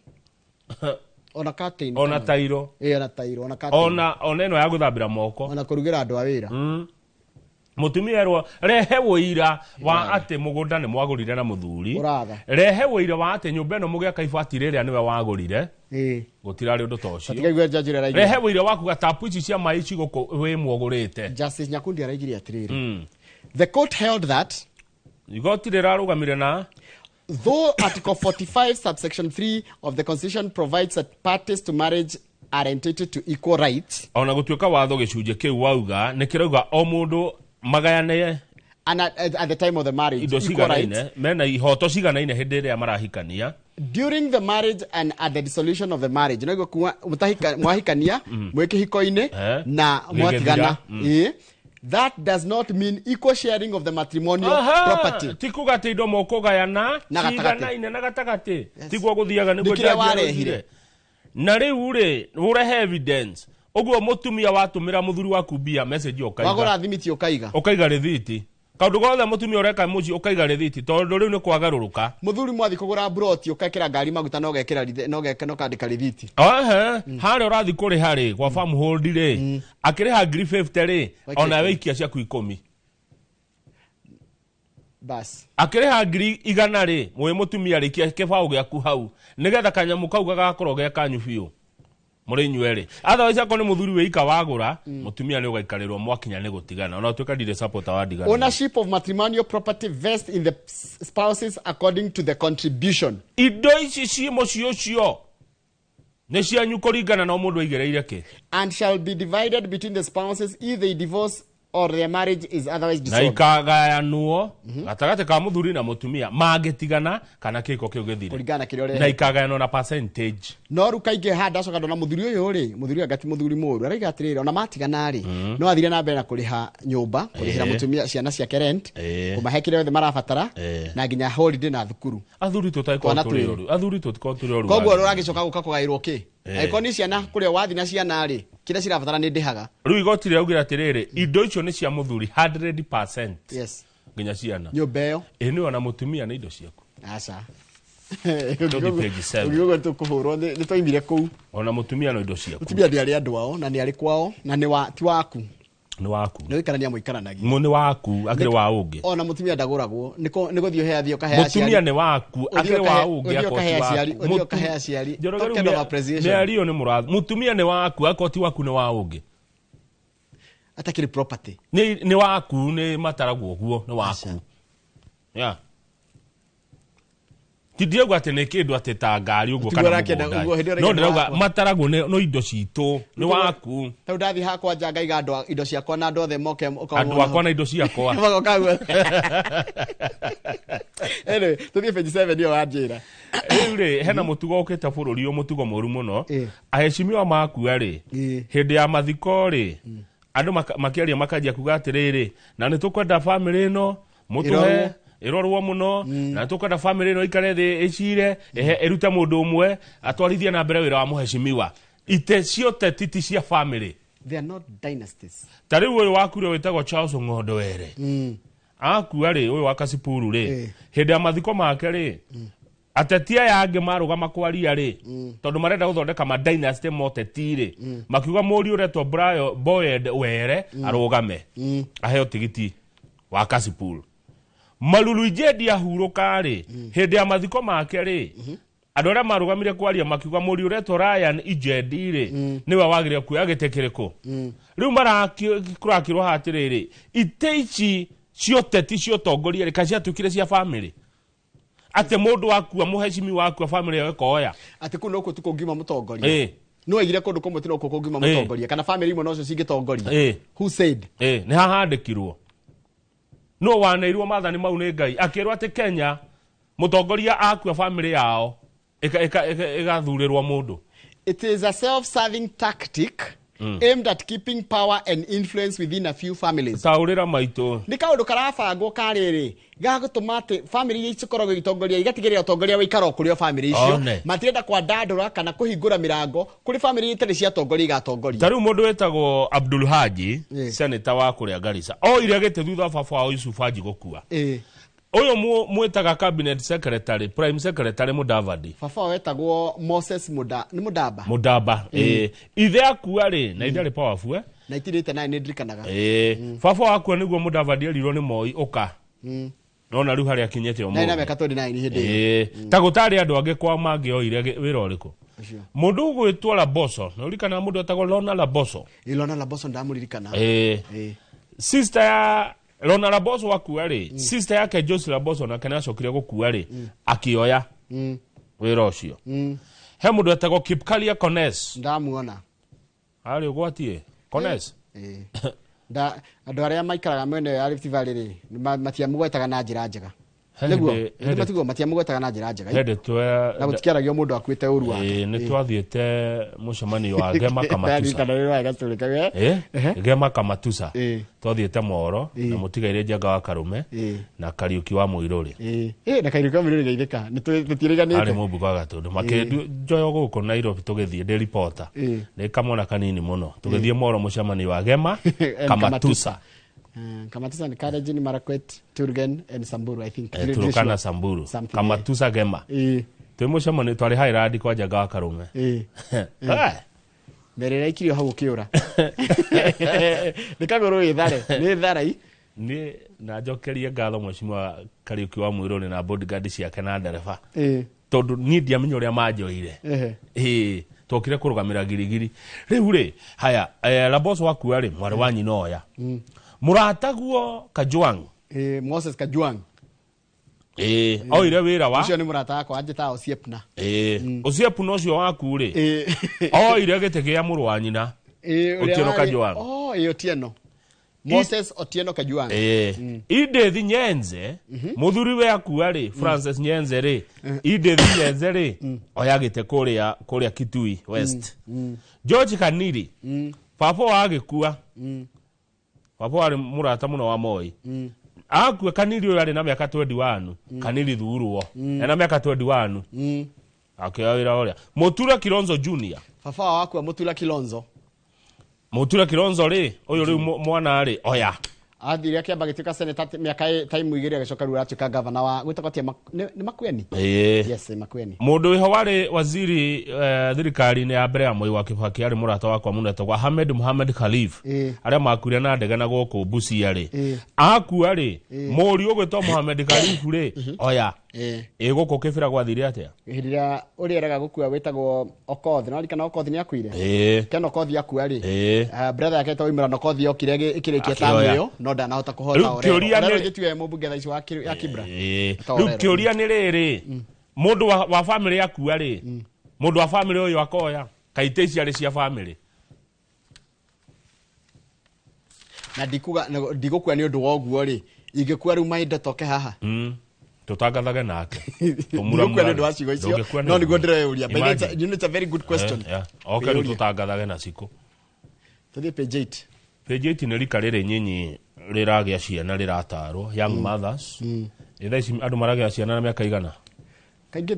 Ona curtain. Ona tairo. Ona tairo, ona curtain. Ona ĩno ya gũthambĩra moko. Ona kũrugĩra andũ a wĩra. Mutumia erwo rehe wũira wa atĩ mũgũnda nĩ mwagũrire na mũthuri. Ũratha. Rehe wũira wa atĩ nyũmba ĩno mũgĩaka ibati rĩrĩa nĩwe wagũrire. Gũtirarĩ ũndũ ta ũcio. Tũtikaigua judge ũrĩa araigire. Rehe wũira wa kuga tapu ici cia maĩ ici gũkũ wĩ mwagũrĩte. Justice Nyakundi araigire atĩrĩrĩ. The court held that igoti rĩrarũgamire na though Article 45 subsection 3 of the Constitution provides that parties to marriage are entitled to equal rights, ona gũtuĩka watho gĩcunjĩ kĩu wauga nĩ kĩrauga o mũndũ magayane and at the time of the marriage, indo equal rights ciganaine mena ihoto ciganaine hĩndĩ ĩrĩa marahikania during the marriage and at the dissolution of the marriage. Nĩguo kuga mwahikania mwĩ kĩhiko-inĩ na Gĩgĩthira. mwatigana. Ĩĩ. That does not mean equal sharing of the matrimonial property. Ti kuga atĩ indo mũkũgayana Na gatagatĩ. ciganaine na gatagatĩ tiguo gũthiaga nĩguo Nĩ kĩrĩa judge warehire. aroigire. Na rĩu rĩ ũrehe evidence ũguo mũtumia watũmĩra mũthuri waku mbia message ũkaiga Wagũra thimiti ũkaiga. Ũkaiga rĩthiti kaũndũ gothe mũtumia ũreka mũciĩ ũkaiga rĩthiti tondũ rĩu nĩ kwagarũrũka. Mũthuri mwathi kũgũra mburoti ũkekĩra ngari maguta na ũgekĩra na ũkandĩka rĩthiti. Ehe, harĩa ũrathiĩ kũrĩha rĩ kwa farm hold rĩ akĩrĩha ngiri 50 rĩ Waikia ona ikũmi. waikia ciaku 10. Bas. Akĩrĩha ngiri 100 rĩ mwĩ mũtumia rĩkia kĩbaũ gĩaku hau nĩgetha kanyamũ kau gagakorwo ge kanyu biũ mũrĩ inyuerĩ. Otherwise akorwo nĩ mũthuri wĩika wagũra mũtumia nĩ ũgaikarĩrwo mwakinya nĩ gũtigana ona ũtuĩka ndirĩ supporter wa ndigano. Ownership of matrimonial property vests in the spouses according to the contribution. Indo ici ci mũciĩ ũcio nĩ cianyu kũringana na o mũndũ aigĩrĩire kĩ. And shall be divided between the spouses if they divorce or their marriage is otherwise Na dissolved. ikagayanwo gatagatĩ ka mũthuri na mũtumia mangĩtigana kana kĩhiko kĩu gĩthire. Kũringana na kĩrĩa ũrehe. Na ikagayanwo na percentage. No rĩu kaingĩ haha ndacoka ndona mũthuri ũyũ rĩ, mũthuri ũyũ anga ti mũthuri mũũru, araiga atĩrĩrĩ, ona matigana rĩ, no athire na mbere na kũrĩha nyũmba, kũrĩhĩra mũtumia ciana ciake rent, kũmahe kĩrĩa othe marabatara, na nginya holiday na thukuru. Athuri tũtagĩkorwo Twana tũrĩ twĩrĩ. oru. Athuri tũtikorwo tũrĩ oru. Koguo ũragĩcoka gũka kũgaĩrwo kĩ? Angĩkorwo nĩ ciana kũrĩa wathiĩ na ciana rĩ, kĩrĩa cirabatara nĩ ndĩhaga. Rĩu igoti rĩraugire atĩrĩrĩ, indo icio nĩ cia mũthuri 100%. Yes. Nginya ciana. Nyũmba ĩyo. Ĩ nĩwe na mũtumia nĩ indo ciaku. Aca. Tũthiĩ page 7. Ũngĩũgwo tũkũhũrwo nĩ twaimire kũu. Ona mũtumia no indo ciaku. Mũtumia ndĩ arĩ andũ ao na nĩ arĩ kwao na nĩ wa ti waku. Nĩ waku. Nĩ gũikarania mũikaranagia. Nĩ waku akĩrĩ wa ũngĩ. Ona mũtumia ndagũragwo nĩ gũthiĩ ũhe athiĩ ũkahe aciari. Mũtumia nĩ waku Ũthiĩ akĩrĩ wa ũngĩ ũthiĩ akorwo ũkahe ti aciari, waku. ũthiĩ ũkahe aciari. Njoroge rĩu Token of appreciation. mĩario nĩ mũrathi. Mũtumia nĩ waku akorwo ti waku nĩ wa ũngĩ. Atakĩrĩ property. Nĩ waku nĩ mataragwo ũguo nĩ waku. Yeah. Ti ndirauga atĩ nĩ kĩndũ atĩ ta ngari ũguo Tiguo kana arakĩenda mũgũnda. ũguo, hĩndĩ ĩyo No araigua ndĩrauga wakwa. mataragwo no indo citũ nĩ waku. Tau ndathiĩ hakwa nja ngaiga andũ indo ciakwa na andũ othe moke Andũ akwa na indo ciakwa. Magoka guo. Anyway, tũthiĩ page 7 ĩyo wanjĩra. Rĩu rĩ hena mũtugo ũkĩte bũrũri ũyũ mũtugo mũru mũno. Aheshimiwa makua rĩ hĩndĩ ya mathiko rĩ andũ makĩaria makanjia kuga atĩrĩrĩ na nĩ tũkwenda bamĩrĩ ĩno mũtũhe ĩrorwo mũno na nĩ tũkwenda bamĩrĩ ĩno ikare thĩ ĩcire ĩrute mũndũ ũmwe atwarithie na mbere wĩra wa mũheshimiwa. Ite ciothe ti cia bamĩrĩ. They are not dynasties. Ta rĩu ũyũ wakuire wĩtagwo Charles Ong'ondo Were. Akua rĩ ũyũ wa Kasipuru rĩ hĩndĩ ya mathiko make rĩ ateti aya angĩ marũgama kwaria rĩ tondũ marenda gũthondeka ma dynasty ma ũteti rĩ makiuga mũriũ ũretwo Brian Boyd Were arũgame aheo tigiti wa Kasipul. Malulu Injendi ahurũka rĩ hĩndĩ ya mathiko make rĩ andũ arĩa marũgamire kwaria makiuga mũriũ ũretwo Ryan Injendi rĩ nĩwe wagĩrĩire kuoya gĩtĩ kĩrĩkũ. Rĩu kũrakĩrwo haha atĩrĩrĩ itĩ ici cia ũteti cia ũtongoria rĩ kaĩ ciatuĩkire cia bamĩrĩ atĩ mũndũ wakua mũhecimi wakua bamĩrĩ ĩyo ĩkoya Atĩ kũu nokuo tu kũngiuma mũtongoria. No aigire kũndũ kũmwe ti nokuo kũngiuma mũtongoria kana bamĩrĩ imwe nocio cingĩtongoria. Who said? Nĩ hahandĩkirwo. No waneirwo maathani mau nĩ Ngai akĩrwo atĩ Kenya mũtongoria akua bamĩrĩ yao ĩgathurĩrwo mũndũ. It is a self-serving tactic aimed at keeping power and influence within a few families. Taũrĩra maitũ. Nĩ kaũndũ karabangwo karĩrĩ gagũtũma atĩ bamĩrĩ iria cikoragwo igĩtongoria igatigĩrĩra ũtongoria waikara o kũrĩ o bamĩrĩ icio. Matirenda kwandandũra kana kũhingũra mĩrango kũrĩ bamĩrĩ iria itarĩ ciatongoria igatongoria. Ta rĩu mũndũ wĩtagwo Abdul Haji senator wa kũrĩa Garissa oire gĩtĩ thutha wa baba wao Yusuf Haji gũkua. Ũyũ mwĩtaga cabinet secretary prime secretary Mudavadi. Baba wetagwo Moses Muda nĩ Mudamba. Mudamba. Ithe akua rĩ na ithe arĩ powerful. 1989 nĩ ndirikanaga. Baba wakwa nĩguo Mudavadi erirwo nĩ Moi ũka. Nona rĩu harĩa akinyĩte Nari na ũmũthĩ. mĩaka 29 hĩndĩ ĩyo. Ta gũtarĩ andũ angĩ kwa mangĩoire wĩra ũrĩkũ. Ũcio. Mũndũ ũgwĩtwo Laboso, nĩ ũririkanaga mũndũ etagwo Lona Laboso? Lona Laboso ndamũririkana. Sister ya Lona Laboso akua rĩ, sister yake Joyce Laboso nake nĩacokire gũkua rĩ, akĩoya wĩra ũcio. He mũndũ etagwo Kipkalia Kones. Ndamuona. Arĩ ũgwati ĩ? Kones. Nda andũ arĩa maikaraga mwena ũyũ ya Rift Valley rĩ, matiamũgwetaga na njĩra njega. Nĩguo, matiguo matiamũgwetaga na njĩra njega. Hĩndĩ twe Na gũtikiaragio mũndũ akuĩte ũru wake. Nĩ twathiĩte mũcemanio wa Gema Kamatusa. Ndarikana rĩrĩa warĩ gastory kau, eh? Gema Kamatusa. Twathiĩte Moro na mũtigairĩ Njenga wa Karume na Kariũki wa Mũirũrĩ. Na Kariũki wa Mũirũrĩ geithĩka. Nĩ tũtiĩrĩganĩte. Arĩ mũmbunge wa Gatũndũ. Makĩnjoya gũkũ Nairobi tũgĩthiĩ ndĩ reporter. Nĩ kamwana kanini mũno. Tũgĩthiĩ Moro mũcemanio wa Gema Kamatusa. Kamatusa ni Kalenjin, Marakwet, Turgen and Samburu, I think. Turkana, Samburu. Kamatusa Gema. Twĩ mũcemanio twarĩ Highland kwa Njenga wa Karume. Mbere ĩrĩa ikirio hau ũkĩũra. Nĩ kagũrũ wĩthare, nĩ tharai. Niĩ na njokerie ngatho mheshimiwa Kariũki wa Mũirũrĩ na bodyguard ciake na ndereba. Tondũ niĩ ndiamenya ũrĩa manjoire. Twokire kũrũgamĩra girigiri. Rĩu rĩ, haya, Laboso wakua rĩ, mwarĩ wa nyina oya. Mũrataguo Kajwang. Moses Kajwang. Oire wĩra wa Ũcio nĩ mũrata wakwa anjĩtaga Osiepna. Osiepna ũcio waku rĩ, oire gĩtĩ kĩa mũrũ wa nyina. Otieno Kajwang. Oh, Otieno. Moses Otieno Kajwang. Edith Nyenze, mũthuri we akua rĩ, Francis Nyenze rĩ, Edith Nyenze rĩ, oya gĩtĩ kũrĩa Kitui West. George Kaniri, baba wa agĩkua. Baba warĩ mũrata mũno wa Moi. Akua Kaniri ũyũ arĩ na mĩaka 21, Kaniri thurwo. Ena mĩaka 21. Akĩoya wĩra ũrĩa. Mũtura Kilonzo Junior. Baba wakua Mũtura Kilonzo. Mũtura Kilonzo rĩ, ũyũ rĩu mwana rĩ, oya. Athire akĩamba gĩtuĩka senator mĩaka time igĩrĩ agĩcoka rĩu aratuĩka governor wa gwĩtagwo atĩa, nĩ Makueni? Yes, Makueni. Mũndũ wĩho warĩ waziri thirikari-inĩ ya mbere ya Moi wa Kibaki arĩ mũrata wakwa mũno etagwo Ahmed Mohamed Khalif. Arĩa makuire na ndege na gũkũ Busia rĩ. Akua rĩ, mũriũ ũgwĩtwo Mohamed Khalif rĩ, oya. Gũkũ Kĩbĩra gwathire atĩa? Hĩndĩ ĩrĩa ũrĩa eraga gũkua wĩtagwo Okoth, no ririkana Okoth nĩ akuire? Ken Okoth akua rĩ, brother yake etagwo Imran Okoth yokire ĩkĩrĩkia tamu ĩyo, no ndanahota kũhota Orero. Orero gĩtuĩe mũmbunge thaa ici wa ya Kibra. Rĩu kĩũria nĩ rĩrĩ, mũndũ wa family akua rĩ, mũndũ wa family ũyũ akoya, kaite ici arĩ cia family. Na ndigũkua nĩ ũndũ wa ũguo rĩ, ingĩkua rĩu mahinda toke haha. Tũtangathage nake. Ndũgũkua nĩ ũndũ wa ciugo icio, no nĩguo ndĩreyũria. But it's a very good question. Oke rĩu tũtangathage na cikũ. Tũthiĩ page 8. Page 8 nĩ rika rĩrĩ nyinyi rĩragĩa ciana rĩratarwo, young mothers. Thaa ici andũ maragĩa ciana na mĩaka igana? Kaingĩ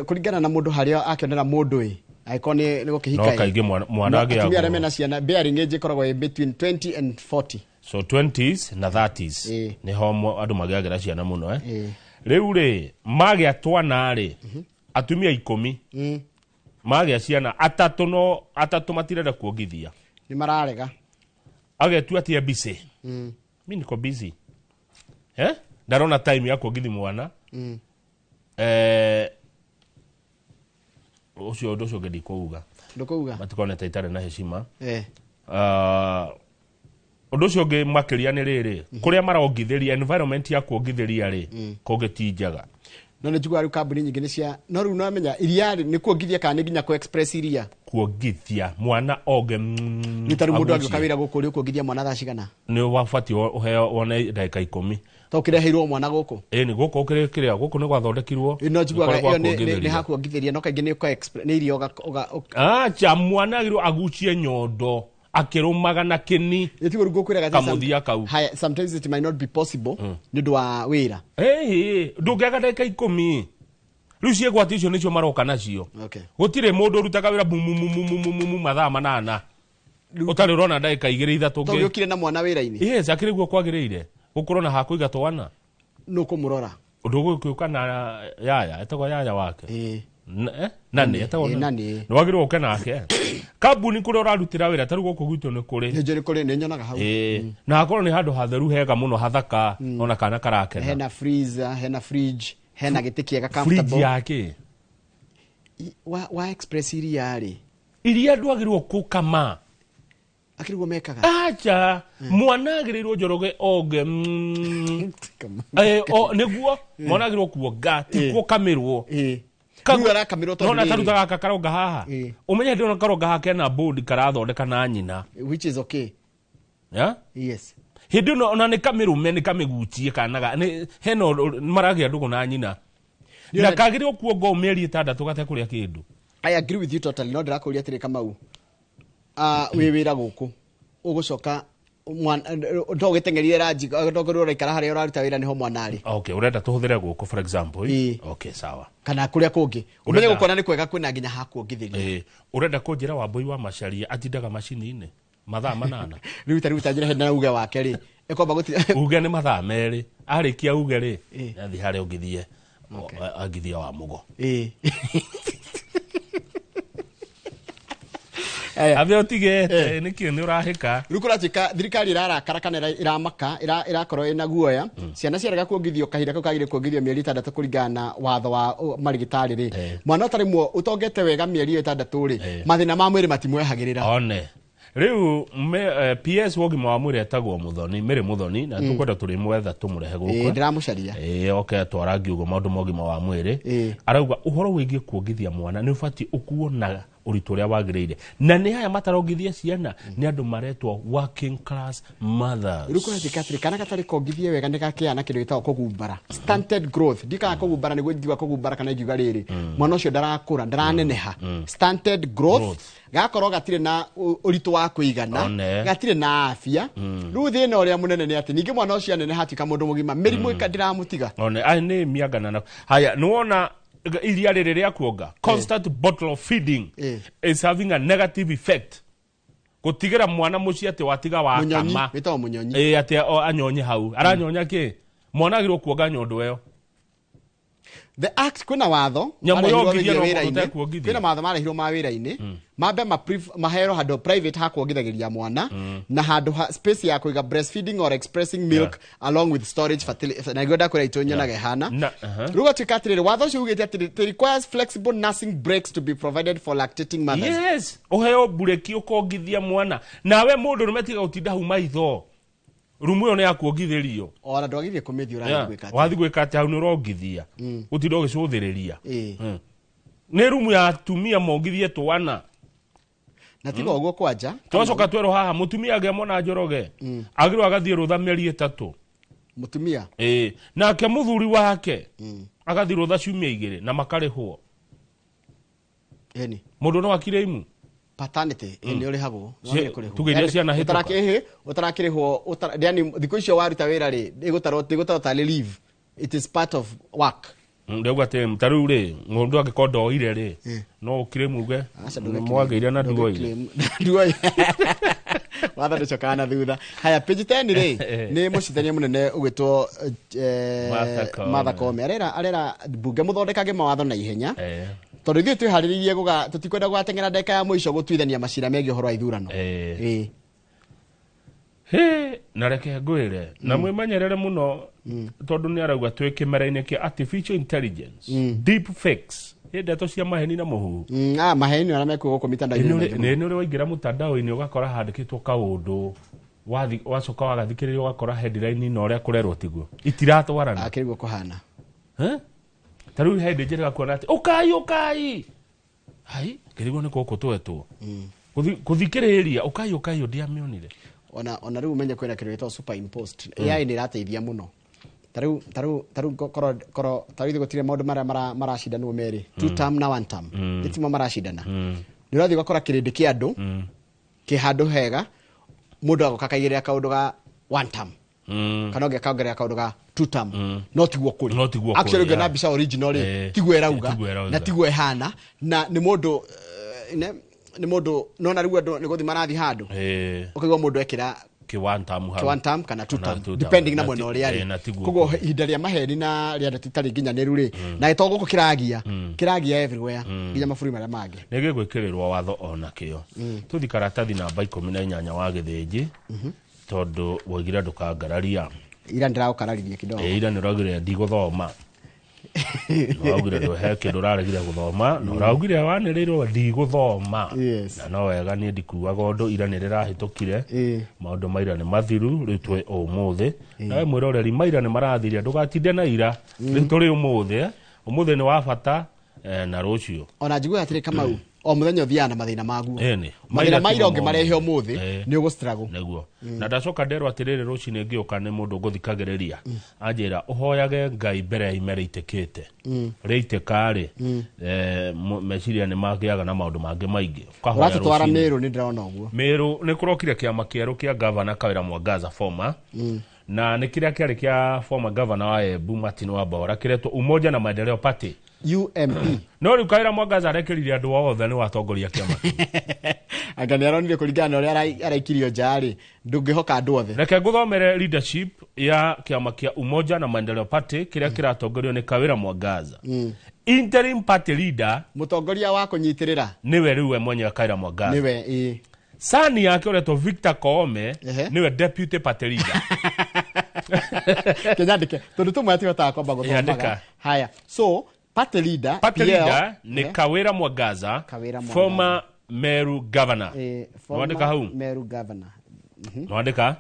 kũringana na mũndũ harĩa akĩonera mũndũ ĩ, angĩkorwo nĩ gũkĩhika No ĩ. kaingĩ mwana agĩagwo. Atumia arĩa mena ciana, bearing age ĩkoragwo ĩ between 20 and 40. So 20s na 30s nĩho andũ magĩagĩra ciana mũno, Rĩu rĩ, magĩa twana rĩ, atumia 10 magĩa ciana atatũ, no atatũ matirenda kuongithia. Nĩ mararega. Agetua atĩ e busy. Mi niko busy. Ndarona time ya kuongithi mwana. Ũcio ũndũ ũcio ũngĩ ndikũuga. Ndũkũuga? Matikone ta itarĩ na heshima. Ũndũ ũcio ũngĩ makĩria nĩ rĩrĩ, kũrĩa marongithĩria, environment ya kuongithĩria rĩ, kũngĩ ti njega. No nĩ njiguaga rĩu kambuni nyingĩ nĩ cia, no rĩu no menya iria rĩ, nĩ kuongithia kana nĩ nginya kũ express iria? Kuongithia mwana onge, Nĩ ta rĩu mũndũ agucie. angĩũka wĩra gũkũ rĩ, ũkuongithia mwana thaa cigana? Nĩ wabatiĩ ũheo wone ndagĩka 10. To ũkĩreheirwo mwana gũkũ? Ĩĩ, nĩ gũkũ ũkĩrĩ kĩrĩa, gũkũ nĩ gwathondekirwo. Ĩĩ, no njiguaga Nĩ kwarĩ ĩyo gwa kuongithĩria. nĩ hakuongithĩria, no kaingĩ nĩ ũka express, nĩ iria ũga- Acha, mwana agĩrĩirwo agucie nyondo akĩrũmaga na kĩni. Ĩĩ, tiguo rĩu ngũkwĩraga atĩ Kamũthia kau. Haya, sometimes it might not be possible nĩ ũndũ wa wĩra. Ĩĩ, ndũngĩaga ndagĩka 10. Rĩu ciĩgwati icio nĩcio maroka nacio. Gũtirĩ mũndũ ũrutaga wĩra mumumumumumu mathaa 8. Ũtarĩ ũrona ndagĩka igĩrĩ ithatũ Tondũ ũngĩ. ũkire na mwana wĩra-inĩ. Yes, akĩrĩ guo kwagĩrĩire. Gũkorwo na hakũiga twana. Nũ kũmũrora? Ũndũ ũgũgĩũka na yaya, etagwo yaya wake. Nani etagwo nani nĩ wagĩrĩirwo ũke nake kambuni kũrĩa ũrarutĩra wĩra ta rĩu gũkũ gwitũ nĩ kũrĩ nĩ kũrĩ nĩ nyonaga hau na hakorwo nĩ handũ hatheru hega mũno hathaka ona kana karakena hena freezer hena fridge hena gĩtĩ kĩega comfortable fridge yake wa express iria rĩ iria ndwagĩrĩirwo kũkama akĩrĩguo mekaga acha mwana agĩrĩirwo Njoroge onge nĩguo mwana agĩrĩirwo kuonga ti kũkamĩrwo nona karuta gaka karonga haha umenye ndona karonga haha kena board karathondeka na nyina which is okay yeah? Yes hindi no ona nĩ kamĩrũme nĩ kamĩgucie kana hena maragia ndũgũ na nyina na kagĩrĩirwo kuonga mĩeri 6 gatekũrĩa kĩndũ. I agree with you totally no ndĩrakũria atĩrĩ Kamau wĩ wĩra gũkũ ũgũcoka no ũgĩteng'erire ranji ndongorwo ũraikara harĩa ũraruta wĩra nĩho mwana arĩ. Okay ũrenda tũhũthĩre gũkũ for example. Okay sawa kana kũrĩa kũngĩ ũmenye gũkona nĩ kwega kwĩna nginya ha kuongithĩria. Ũrenda kũnjĩra Wambui wa Macharia atindaga macini-inĩ mathaa 8 rĩu ta rĩu ta njĩra hena uge wake rĩ ĩkwamba gũti uge nĩ mathaa 2 arĩkia uge rĩ athiĩ harĩa ũngithie angithie wa mũgo abe utige niki ni urahika riu kuratuika thirikari irarakara kana iramaka irakorwo ina guoya ciana ciarega kuongithio kahinda kau kagire kuongithio mĩeri 6 kũringana na watho wa marigitari ri mwana ũtarĩ muo utongete wega mĩeri 6 ri mathĩna ma mwĩrĩ matimwehagĩrĩra one riu PS wa ũgima wa mwĩrĩ etagwo Muthoni Mary Muthoni na tukwenda tũrĩ mwetha tũmũrehe gũkũ ndĩramũcaria oke twarangi ũguo maũndũ ma ũgima wa mwĩrĩ arauga ũhoro wĩgiĩ kuongithia mwana nĩ ũbatiĩ ũkuo na ũritũ ũrĩa wagĩrĩire na nĩ haya matarongithia ciana nĩ andũ maretwo working class mothers rĩu kũratuĩka atĩrĩ kana gatarĩ kongithie wega nĩ gakĩana kĩndũ gĩtagwo kũgumbara stunted growth ndikaga kũgumbara nĩguo ingiuga kũgumbara kana ingiuga rĩrĩ mwana ũcio ndarakũra ndaraneneha stunted growth gakorwo gatirĩ na ũritũ wa kũigana gatirĩ na afya rĩu thĩna ũrĩa mũnene nĩ atĩ ningĩ mwana ũcio aneneha atuĩka mũndũ mũgima mĩrimũ ndĩramũtiga one aya nĩ mĩangana haya nĩwona iria rĩrĩ rĩa kuonga constant bottle feeding is having a negative effect gũtigĩra mwana mũciĩ atĩ watiga wakama wĩtagwo mũnyonyi atĩ anyonye hau aranyonya kĩ mwana agĩrĩirwo kuonga nyondo ĩyo the act kwĩna watho kwĩna mawatho marehirwo ma wĩra-inĩ mambe maheo handũ private ha kuongithagĩria mwana na handũ ha space ya kũiga breastfeeding or expressing milk along with storage fertility na nĩguo ndakwĩra itũ nyonaga ĩhana rĩu gatuĩka atĩrĩrĩ watho ũcio ugĩte atĩrĩ it requires flexible nursing breaks to be provided for lactating mothers. Yes ũheo bureki ũkongithia mwana nawe mũndũ rũme tiga gũtinda hau maitho rumu ĩyo nĩ ya kuongithĩrio ona ndwagĩrĩire kũmĩthiĩ ũrathiĩ gwĩka atĩa wathiĩ gwĩka atĩa hau nĩ ũrongithia gũtinda ũgĩcũthĩrĩria nĩ rumu ya atumia mongithie twana na tiga ũguo kwanja twacoka twerwo haha mũtumia agĩa mwana Njoroge agĩrĩirwo agathiĩ rũtha mĩeri 3 mũtumia nake mũthuri wake agathiĩ rũtha ciumia 2 na makarĩhwo ĩni mũndũ no akire imu paternity nĩ ũrĩhagwo tugeria ciana hĩtũka ũtarakĩrĩhwo yani thikũ icio waruta wĩra rĩ ĩgũtarwo tarĩ leave it is part of work ndauga atĩ ta rĩu rĩ mũndũ angĩkorwo ndoire rĩ no ũkire muge mwagĩire na nduoire watho ndũcokaga na thutha haya page 10 rĩ nĩ mũcithania mũnene ũgwĩtwo Martha Koome arera mbunge mũthondekage mawatho na ihenya tondũ ithuĩ twĩharĩrĩirie tũtikwenda gũgateng'era ndagĩka ya mũico gũtuithania macira megiĩ ũhoro wa ithurano na reke ngwĩre na mwĩmenyerere mũno tondũ nĩ arauga twĩ kĩmera-inĩ kĩa artificial intelligence deep fakes nĩ ndeto cia maheni na mũhuhu maheni marĩa mekuo gũkũ mitandao-inĩ nĩ ũrĩ waingĩra mũtandao-inĩ ũgakora handĩkĩtwo kaũndũ wacoka wagathikĩrĩria ũgakora headline na ũrĩa kũrerwo tiguo itiratwarana akĩrĩguo kũhana ta rĩu hĩndĩ njĩrĩga kuona atĩ ũkai ũkai hai ngĩrigwo nĩ gũkũ twetwo gũthikĩrĩria ũkai ũkai ndiamĩonire ona rĩu ũmenye kwĩna kĩndũ gĩtagwo superimposed AI nĩ ĩrateithia mũno ta rĩu korwo ta rĩu gũtirĩ maũndũ marĩa maracindanwo merĩ two term na one term nĩ timo maracindana nĩ ũrathiĩ ũgakora kĩrĩndĩ kĩa andũ kĩ handũ hega mũndũ agoka akaigĩrĩra kaũndũ ga one term kana ũngĩ akaongerera kaũndũ ga two term no tiguo kũrĩ actually ũngĩona mbica original rĩ tiguo ĩrauga na tiguo ĩhana na nĩ mũndũ nĩ mũndũ nona rĩu andũ nĩ gũthiĩ marathiĩ handũ ũkaigua mũndũ ekĩra Kĩ one term hau. One term kana two Kana term, two term. depending na Na mwena ũrĩa eh, na arĩ. tiguo Koguo ihinda rĩa maheni na rĩa ndeto itarĩ nginyanĩru rĩ, na gĩto gũkũ kĩragia kĩragia everywhere, nginya mabũrũri marĩa mangĩ. Nä gä gwä kä rä rwo watho ona kä o tå karatathi namba 18 wa gä thä nji tondå woigire ndå Ira ndĩragũkararirie kidogo. Ira nä ũraugire ndigũthoma, waugire he kä ndå ũraregire gũthoma na ũraugire wanĩrĩirwo ndigũthoma. Yes. Na no wega niĩ ndikuaga ũndũ, ira nĩ rĩrahĩtũkire. Maũndũ maira nĩ mathiru, rĩu twĩ ũmũthĩ. Nawe mwĩroreri, maira nĩ marathire, ndũgatinde na ira. Rĩu tũrĩ ũmũthĩ, ũmũthĩ nĩ wa bata na rũciũ. Ona njiguaga atĩrĩ, Kamau, o mũthenya ũthiaga na mathĩna maguo. Ĩni. Mathĩna ma ira timo ũngĩmarehe mothe. ũmũthĩ nĩ ũgũ struggle. Nĩguo na ndacoka nderwo atĩrĩrĩ, rũcinĩ ngĩũka nĩ mũndũ ngũthikagĩrĩria anjĩra ũhoyage Ngai mbere ya ime rĩitĩkĩte. Rĩitĩka rĩ, meciria nĩ magĩaga na maũndũ mangĩ maingĩ. Ũkahoya Ũratũtwara rũcinĩ. Mĩrũ, nĩ ndĩrona ũguo. Mĩrũ nĩ kũrokire kĩama kĩerũ kĩa gavana Kawĩra Mwangaza former, na nĩ kĩrĩa kĩarĩ kĩa former governor wa Embu Martin Wambora, kĩretwo Umoja na Maendeleo Party. UMP. No rĩu Kawĩra Mwangaza arekĩrire andũ othe nĩ watongoria kĩama kĩu. Anga nĩ aronire kũringana na ũrĩa araikirio nja rĩ, ndũngĩhoka andũ othe. Reke ngũthomere leadership ya kĩama kĩa Umoja na Maendeleo Party kĩrĩa kĩratongorio nĩ Kawĩra Mwangaza. Interim party leader, mũtongoria wa kũnyitĩrĩra, nĩwe rĩu we mwenyewe Kawĩra Mwangaza. Nĩwe, ĩĩ. Sani yake ũretwo Victor Koome nĩwe deputy party leader. Kenyandĩke tondũ tũmwe atihotaga kwamba gũthomaga. Andĩka. Haya, so party leader, Party PL, leader nĩ Kawĩra Mwangaza. Kawĩra Mwangaza. Former Meru governor. Former Nwandĩka hau. Meru governor. Nwandĩka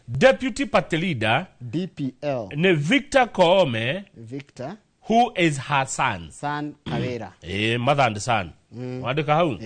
deputy party leader, DPL, nĩ Victor Koome, Victor, who is her son. Son Kawĩra. Mother and son. Wandĩka hau.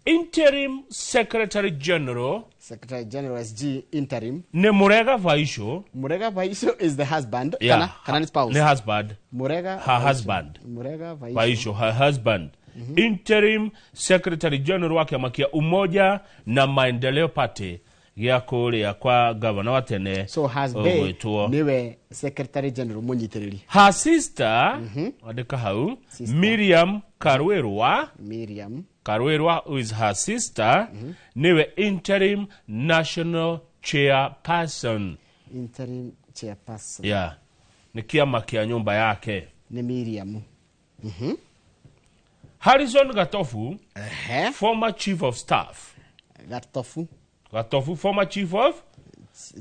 Interim secretary general, Secretary General, SG interim, nĩ Murega Vaico. Murega Vaico is the husband? Yeah. Kana nĩ spouse? Nĩ husband. Murega Her Vaico. husband. Murega Vaico. Vaico, her husband, interim secretary general wa kĩama kĩa Umoja na Maendeleo Party gĩa kũrĩa kwa gavana wa tene. So husband ũgwĩtwo niwe secretary general mũnyitĩrĩri. Her sister, andĩka hau, Miriam Karwirwa. Miriam Karwirwa, who is her sister, niwe interim national chairperson. Interim chairperson. Yeah, nĩ kĩama kĩa nyũmba yake. Nĩ Miriam. Harrison Gatofu, former chief of staff. Gatofu. Gatofu, former chief of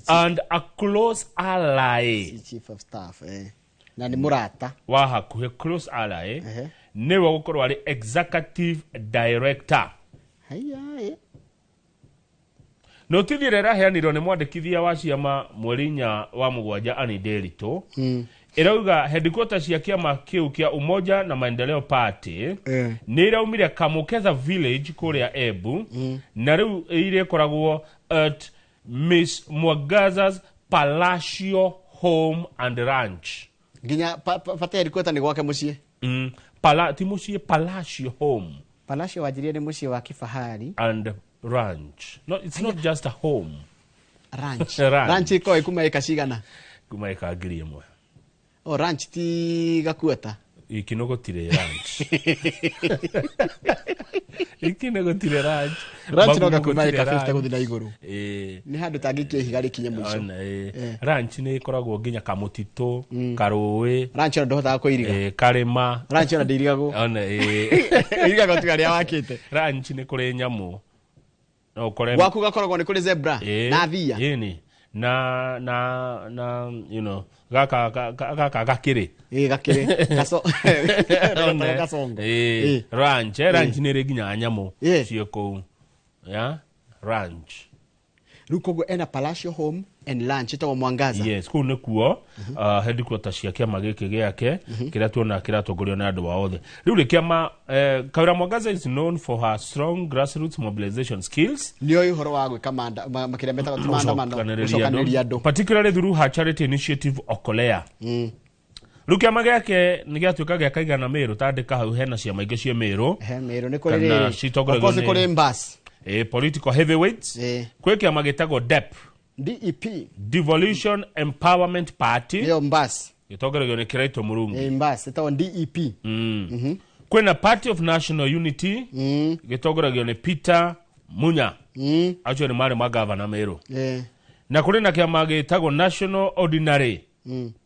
and a close ally. Chief of staff, eh. Na nĩ mũrata. Wa hakuhĩ, close ally, nĩwe gũkorwo arĩ executive director. Haya, eh. Notithi ĩrĩa ĩraheanirwo nĩ mwandĩkithia wa ciama mweri 4 wa mũgwanja, Annie Nderitu, ĩrauga headquarters cia kĩama kĩu kĩa Umoja na Maendeleo Party nĩ iraumire Kamũketha Village kũrĩa Embu, na rĩu irĩkoragwo at Miss Mwangaza's Palacio Home and Ranch. Nginya bata headquarter nĩ gwake mũciĩ. Ti mũciĩ, Palacio Home. Palacio wanjirie nĩ mũciĩ wa kifahari. And ranch. No, it's not just a home. Ranch. Ranch. Ranch ĩkoragwo ĩkuma ĩka cigana? Kuma ĩka 1000. O ranch ti gakuota? Ikino gũtirĩ ranch. Ikino gũtirĩ ranch. Ranch no Magumu gakuma gũtirĩ ĩka 50 ranch. gũthiĩ na igũrũ. Nĩ handũ tangĩikia ihiga rĩkinye mũico. Ona, ranch nĩ ĩkoragwo nginya kamũtitũ, karũĩ. Ranch ona ndũhotaga kũiriga. Karĩma. Ranch ona ndĩirigagwo. Ona, ĩĩ. Ĩirigagwo tiga arĩa wakĩte. Ranch nĩ kũrĩ nyamũ. No ũkore Gwaku gakoragwo nĩ kũrĩ zebra na thia. Ĩni. Na gaka gaka gakĩrĩ. Ĩĩ, gakĩrĩ. One. Gasongo. Ĩĩ, ranch, ranch nĩ ĩrĩ nginya nyamũ ciĩ kũu. Ya, ranch. Rĩu koguo ena Palacio Home and Ranch ĩtagwo Mwangaza. Yes, kũu nĩkuo headquarters cia kĩama gĩkĩ gĩake kĩrĩa tuona kĩratongorio nĩ andũ ao othe. Rĩu rĩ kĩama, Kawĩra Mwangaza is known for her strong grassroots mobilization skills. Nĩ oĩ ũhoro wa gwĩka makĩrĩa metagwo ti maandamano, gũcokanĩrĩria andũ. Particularly through her charity initiative Okolea. Rĩu kĩama gĩake nĩ gĩatuĩka gĩa kaigana Mĩrũ, tandĩka hau hena ciama ingĩ ciĩ Mĩrũ. He Mĩrũ nĩ kũrĩ Kana rĩrĩ. citongoragio Of course nĩ kũrĩ Mbas. Political heavyweights. Kwĩ kĩama gĩtagwo DEP. DEP. Devolution Empowerment Party. Nĩyo Mbas. Gĩtongoragio nĩ Kiraito Murungi. Mbas ĩtagwo DEP. Kwĩna Party of National Unity, gĩtongoragio nĩ Peter Munya. Acio nĩ marĩ magavana Meru. Na kũrĩ na kĩama gĩtagwo National Ordinary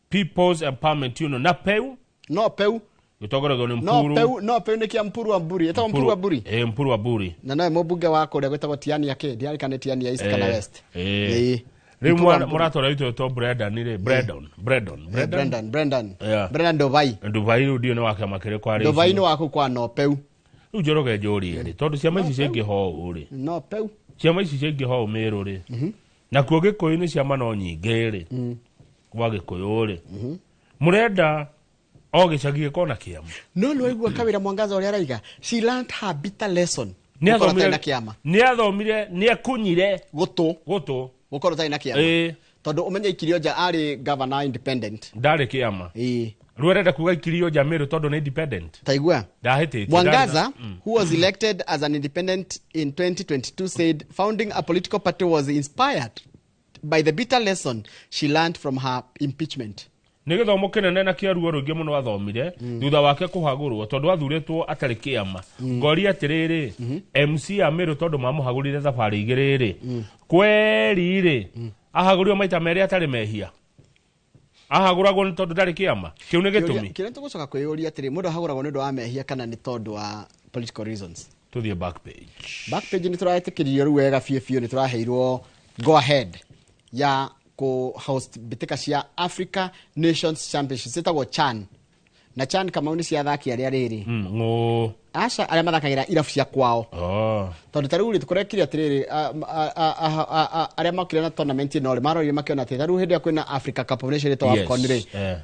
People's Empowerment Union na PEU. No PEU gĩtongoragio nĩ Mpuru. No PEU, no PEU nĩ kĩa Mpuru wa Mburi. Ĩtagwo Mpuru wa Mburi. Mpuru wa Mburi. Na nowe mũmbunge wa kũrĩa gwĩtagwo Tiania kĩ, ndiarikane Tiania East kana West. Rĩu mũratwara witũ to Brendan rĩ, Brendan, Brendan, Brendan, Brendan. Brendan Dovai. Dovai rĩu ndiũĩ nĩ wa kĩama kĩrĩkũ arĩ. Dovai nĩ wa kũu kwa no PEU. Rĩu Njoroge njũrie rĩ, tondũ ciama ici ciaingĩha ũũ rĩ. No PEU. Ciama ici ciaingĩha ũũ Meru rĩ. Nakuo Gĩkũyũ-inĩ ciama no nyingĩ rĩ. Gwa Gĩkũyũ rĩ. Mũrenda o gĩcagi gĩkona kĩama. No nĩ waigua Kawĩra Mwangaza ũrĩa araiga, she learned her bitter lesson. Gũkorwo atarĩ na kĩama. Nĩ athomire, nĩ ekunyire gũtũ. Gũtũ. Gũkorwo atarĩ na kĩama. Tondũ ũmenye Ikirio Nja arĩ governor independent. Ndarĩ kĩama. Rĩu arenda kuga Ikirio Nja Meru tondũ nĩ independent. Taigua. Ndahĩtĩtie. Mwangaza, who was elected as an independent in 2022, said founding a political party was inspired by the bitter lesson she learned from her impeachment. Nĩ gĩthomo kĩnene na kĩa ruo rũingĩ mũno athomire thutha wake kũhagũrwo tondũ athurĩtwo atarĩ kĩama. Ngoria atĩrĩrĩ, MC ya Meru tondũ mamũhagũrire thabarĩ igĩrĩ rĩ, kweri rĩ, ahagũrirwo maita merĩ atarĩ mehia. Ahagũragwo nĩ tondũ ndarĩ kĩama. Kĩu nĩ gĩtũmi. Kĩrĩa tũgũcoka kwĩyũria atĩrĩ, mũndũ ahagũragwo nĩ ũndũ wa mehia kana nĩ tondũ wa political reasons? Tũthiĩ back page. Back page nĩ tũretĩkĩririo rĩu wega biũ biũ, nĩ tũraheirwo go ahead ya ko-host mbĩtĩka cia Africa Nations Championship ciĩtagwo CHAN. Na CHAN Kamau nĩ cia athaki arĩa rĩrĩ. Aca arĩa mathakagĩra irabu cia kwao. Tondũ ta rĩu rĩ tũkorekire atĩrĩrĩ, arĩa mokire na tournament ĩno rĩ, marorire makĩona atĩ ta rĩu hĩndĩ ĩrĩa kwĩna Africa Cup of Nations ĩtagwo AFCON rĩ,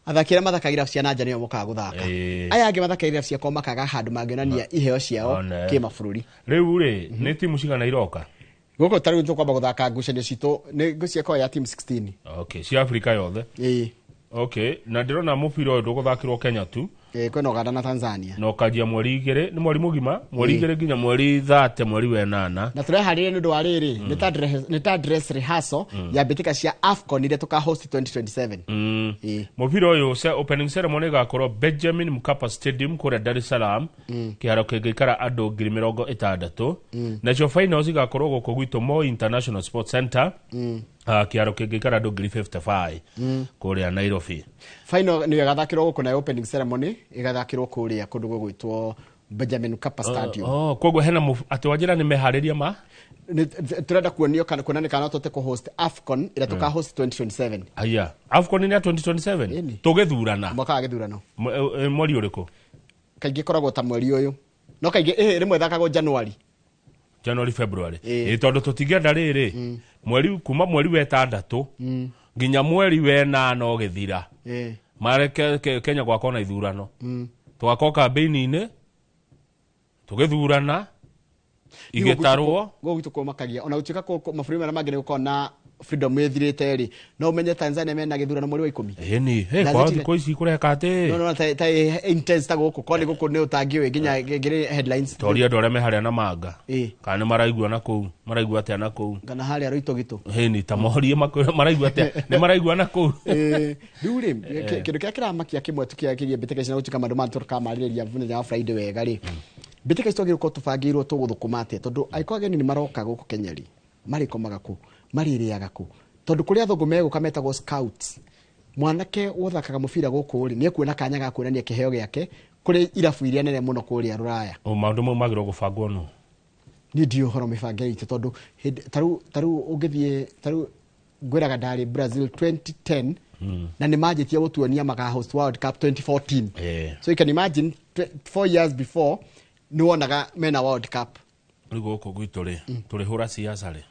athaki arĩa mathakagĩra irabu cia na nja nĩo mokaga gũthaka. Aya angĩ mathakagĩra irabu cia kwao makaga handũ mangĩonania iheo ciao kĩmabũrũri. Rĩu rĩ, nĩ timu cigana iroka? Gũkũ ta rĩu tũkwamba gũthaka ngucanio citũ nĩ ngũciĩko ya team 16. Okay, cia Africa yothe. Okay, na ndĩrona mũbira ũyũ ndũgũthakĩrwo Kenya tu. Kwĩna Uganda na Tanzania. Na ũkanjia mweri 2, nĩ mweri mũgima, mweri 2 nginya mweri 30 mweri wa 8. Na tũreharĩria nĩ ũndũ wa rĩrĩ, nĩ ta dress rehearsal ya mbĩtĩka cia AFCON iria tũka host 2027. Mũbira ũyũ opening ceremony ĩgakorwo Benjamin Mkapa Stadium kũrĩa Dar es Salaam, kĩharo kĩngĩikara andũ 60,000. Nacio finals igakorwo gũkũ gwitũ Moi International Sports Center, kĩharo kĩngĩikara andũ 55,000 kũrĩa Nairobi. Final nĩ ĩgathakĩrwo gũkũ na opening ceremony ĩgathakĩrwo kũrĩa kũndũ gũgwĩtwo Benjamin Mkapa Stadium. Koguo hena atĩ wanjĩra nĩ meharĩria ma? Tũrenda kuonio kana kuonania kana no tũhote kũ-host AFCON ĩrĩa tũka host 2027. Aya, AFCON nĩ ya 2027? Tũgĩthurana. Mwaka wa gĩthurano. Mweri ũrĩkũ? Kaingĩ ĩkoragwo ta mweri ũyũ. No kaingĩ rĩmwe ĩthakagwo January. January, February. Tondũ tũtingĩenda rĩrĩ, mweri kuma mweri wa 6 nginya mweri wa 8 ũgĩthira. Mareke Kenya gwakorwo na ithurano. Tũgakorwo kambĩini-inĩ, tũgĩthurana, igĩtarwo. Gũkũ gwitũ kũmakagia. Ona gũtuĩka mabũrũri marĩa mangĩ nĩ gũkorwo na freedom ĩthirĩte rĩ, no ũmenye Tanzania mena gĩthurano mweri wa 10. Ĩni, kwao thikũ ici kũreka atĩ. No, ta intense ta gũkũ, korwo nĩ gũkũ nĩ ũtangĩũĩ nginya ngĩrĩ headlines. Toria andũ arĩa me harĩa na manga. Kana nĩ maraigua na kũu, maraigua atĩa na kũu. Kana harĩa Rũitũ gitũ. Ĩni, ta morie makwĩra maraigua atĩa, nĩ maraigua na kũu. Rĩu rĩ, kĩndũ kĩrĩa kĩramakia kĩmwe tu kĩgiĩ mbĩtĩka ici na gũtuĩka maũndũ maya tũkamarĩrĩria mũthenya wa Friday wega rĩ, mbĩtĩka ici twagĩrĩirwo gũkorwo tũbangĩirwo tũgũthũkũma atĩa, tondũ angĩkorwo ageni nĩ maroka gũkũ Kenya rĩ, marĩkomaga kũ, marĩrĩaga kũ, tondũ kũrĩa athũngũ megũka metagwo scouts. Mwanake ũthakaga mũbira gũkũ rĩ, nĩ ekuona kanya ga kuonania kĩheo gĩake kũrĩ irabu iria nene mũno kũrĩa Rũraya. Maũndũ mau magĩrĩirwo gũbangwo nũ? Niĩ ndiũĩ ũhoro mĩbango itũ tondũ ta rĩu ũngĩthiĩ, ta rĩu ngwĩraga ndarĩ Brazil 2010 na nĩ manjĩtie gũtuonia maka host World Cup 2014. So you can imagine 4 years before nĩ wonaga mena World Cup. Rĩu gũkũ gwitũ rĩ, tũrĩhũra siasa rĩ,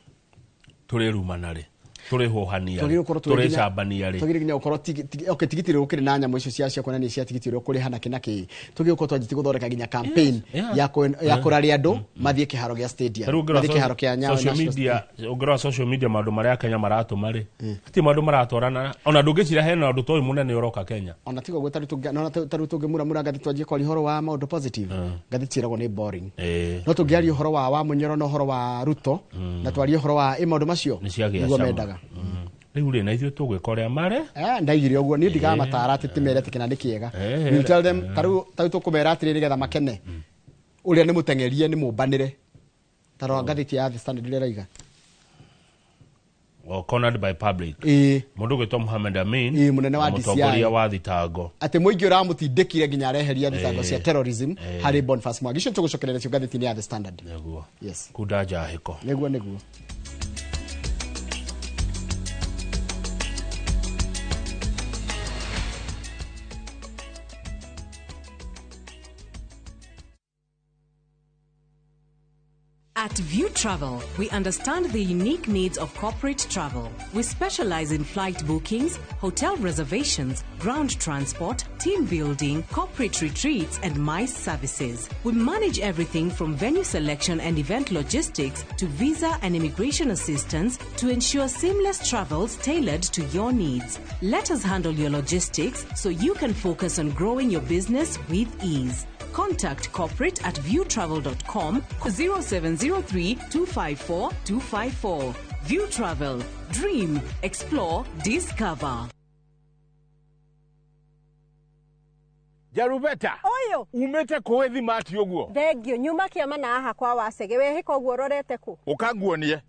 tũrĩrumana rĩ, tũrĩhũhania rĩ, tũrĩcambania rĩ. Twagĩrĩirwo nginya gũkorwo tigiti rĩrĩ gũkĩrĩ na nyamũ icio cia kuonania cia tigiti ũrĩa ũkũrĩha na kĩ na kĩ. Twagĩrĩirwo gũkorwo twanjĩtie gũthondeka nginya campaign ya kũraria andũ mathiĩ kĩharo gĩa stadium, mathiĩ kĩharo kĩa Nyayo National Stadium. Ũngĩrora social media maũndũ marĩa Kenya maratũma rĩ, hatirĩ maũndũ maratwarana. Ona ndũngĩciria hena ũndũ ta ũyũ mũnene ũroka Kenya. Ona tiga ũguo, ta rĩu tũngĩmuramura ngathĩti twanjie kwaria ũhoro wa maũndũ positive, ngathĩti ciĩragwo nĩ boring. No tũngĩaria ũhoro wa Wamunyoro na ũhoro wa Ruto, na twarie ũhoro wa maũndũ macio, nĩguo mendaga. Rĩu rĩ, na ithuĩ tũgwĩka ũrĩa marĩ. Ndaigire ũguo, niĩ ndigaga matara atĩ timere atĩ kĩna nĩ kĩega. We tell them, ta rĩu tũkũmera atĩrĩ nĩgetha makene. Ũrĩa nĩ mũteng'erie nĩ mũmbanĩre. Tarora ngathĩti ya The Standard ĩrĩa ĩraiga. Well, cornered by public. Mundu gwitwo Mohamed Amin, Ĩĩ, mũnene wa DCI. Mũtongoria wa thitango. Atĩ mũingĩ ũramũtindĩkire nginya areheria thitango cia terrorism harĩ Boniface Mwangi. Icio tũgũcokereria cio ngathĩti-inĩ ya The Standard. Nĩguo. Yes. Kunda njahĩko. Nĩguo nĩguo. At View Travel, we understand the unique needs of corporate travel. We specialize in flight bookings, hotel reservations, ground transport, team building, corporate retreats, and MICE services. We manage everything from venue selection and event logistics to visa and immigration assistance to ensure seamless travels tailored to your needs. Let us handle your logistics so you can focus on growing your business with ease. Contact corporate at viewtravel.com 0703 254 254. View Travel. Dream, explore, discover. Jarubeta Ũyũ umĩte kũĩ thimati ũguo. Thengio nyuma kĩama na haha kwa wacege wehĩka ũguo ũrorete kũ? Ũkanguonie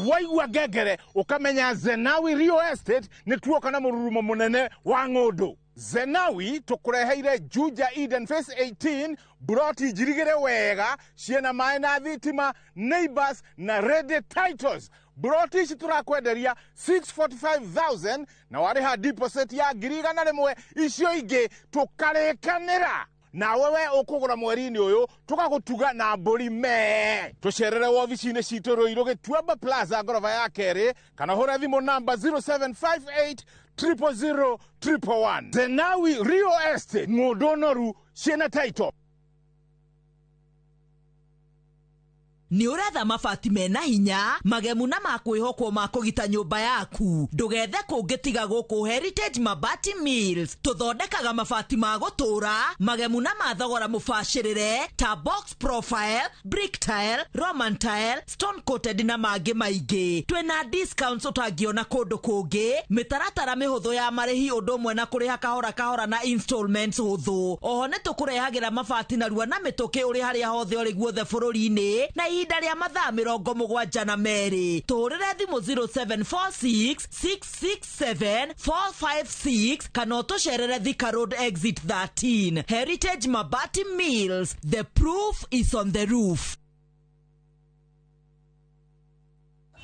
waigua ngengere ũkamenya Zenawi Real Estate nĩ tuoka na mũrurumo mũnene wa ng'ũndũ. Zenawi tũkũreheire Juja Eden Phase 18 buroti njirigĩre wega ciĩna maĩ na thitima, neighbors na ready titles. Buroti ici tũrakwenderia 645,000 na warĩha deposit ya 100,000, icio ingĩ tũkarĩkanĩra. Nawe we ũkũgũra mweri-inĩ ũyũ tũgagũtuga na mbũri mee. Tũcerere wobici-inĩ citũ Ruiru Gĩtuamba Plaza ngoroba ya kerĩ, kana hũra thimũ namba 0758 000 111. Zenawi Real Estate, ng'ũndũ noru ciĩna title. Nĩ ũretha mabati mena hinya magemu na makwĩhokwo ma kũgita nyũmba yaku. Ndũgethe kũngĩ tiga gũkũ Heritage Mabati Mills. Tũthondekaga mabati ma gũtũra magemu na ma thogora mũbacĩrĩre ta box profile, brick tile, roman tile, stone coated na mangĩ maingĩ. Twĩna discounts ũtangĩona kũndũ kũngĩ, mĩtaratara mĩhũthũ ya marĩhi ũndũ ũmwe na kũrĩha kahora kahora na installments hũthũ. Oho nĩ tũkũrehagĩra mabati narua na mĩtũkĩ ũrĩ harĩa hothe ũrĩ guothe bũrũri-inĩ na ihinda rĩa mathaa 72. Tũhũrĩre thimũ 0746 667 456 kana ũtũcerere Thika Road exit 13. Heritage Mabati Mills, the proof is on the roof.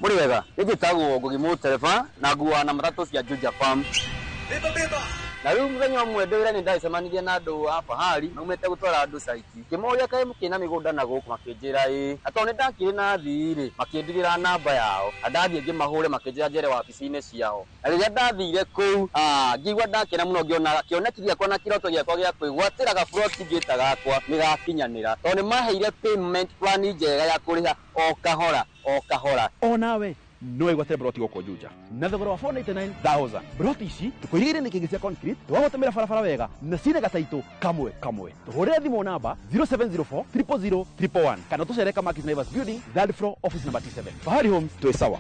Mũrĩ wega, nĩ njĩtagwo Ngugi Mũtereba na nguaga na matatũ cia Juja Farm. Na rĩu mũthenya ũmwe ndĩ wĩra nĩ ndacemanirie na andũ a Fahari maumĩte gũtwara andũ caiti. Ngĩmoria kaĩ mũkĩna mĩgũnda na gũkũ, makĩnjĩra ĩĩ. Na tondũ nĩ ndakĩrĩ na thii rĩ, makĩndigĩra namba yao. Na ndathiĩ ngĩmahũre makĩnjĩra njere wabici-inĩ ciao. Na rĩrĩa ndathire kũu, ngĩigua ndakena mũno ngĩona kĩoneki gĩakwa na kĩroto gĩakwa gĩa kwĩgwatĩra gaburoti ngĩta gakwa nĩ gakinyanĩra. Tondũ nĩ maheire payment plan njega ya kũrĩha o kahora o kahora. Onawe no ĩgwatĩre broti gũkũ Juja na thogora wa 499,000. Broti ici tũkũigĩire nĩ kĩngĩ cia concrete, twagũtũmĩra barabara wega na cina gataitũ kamwe kamwe. Tũhũrĩre thimũ namba 0704 000 111 kana tũcere Kamakis Naivas Building, third floor, office number T7. Fahari Homes, twĩ sawa.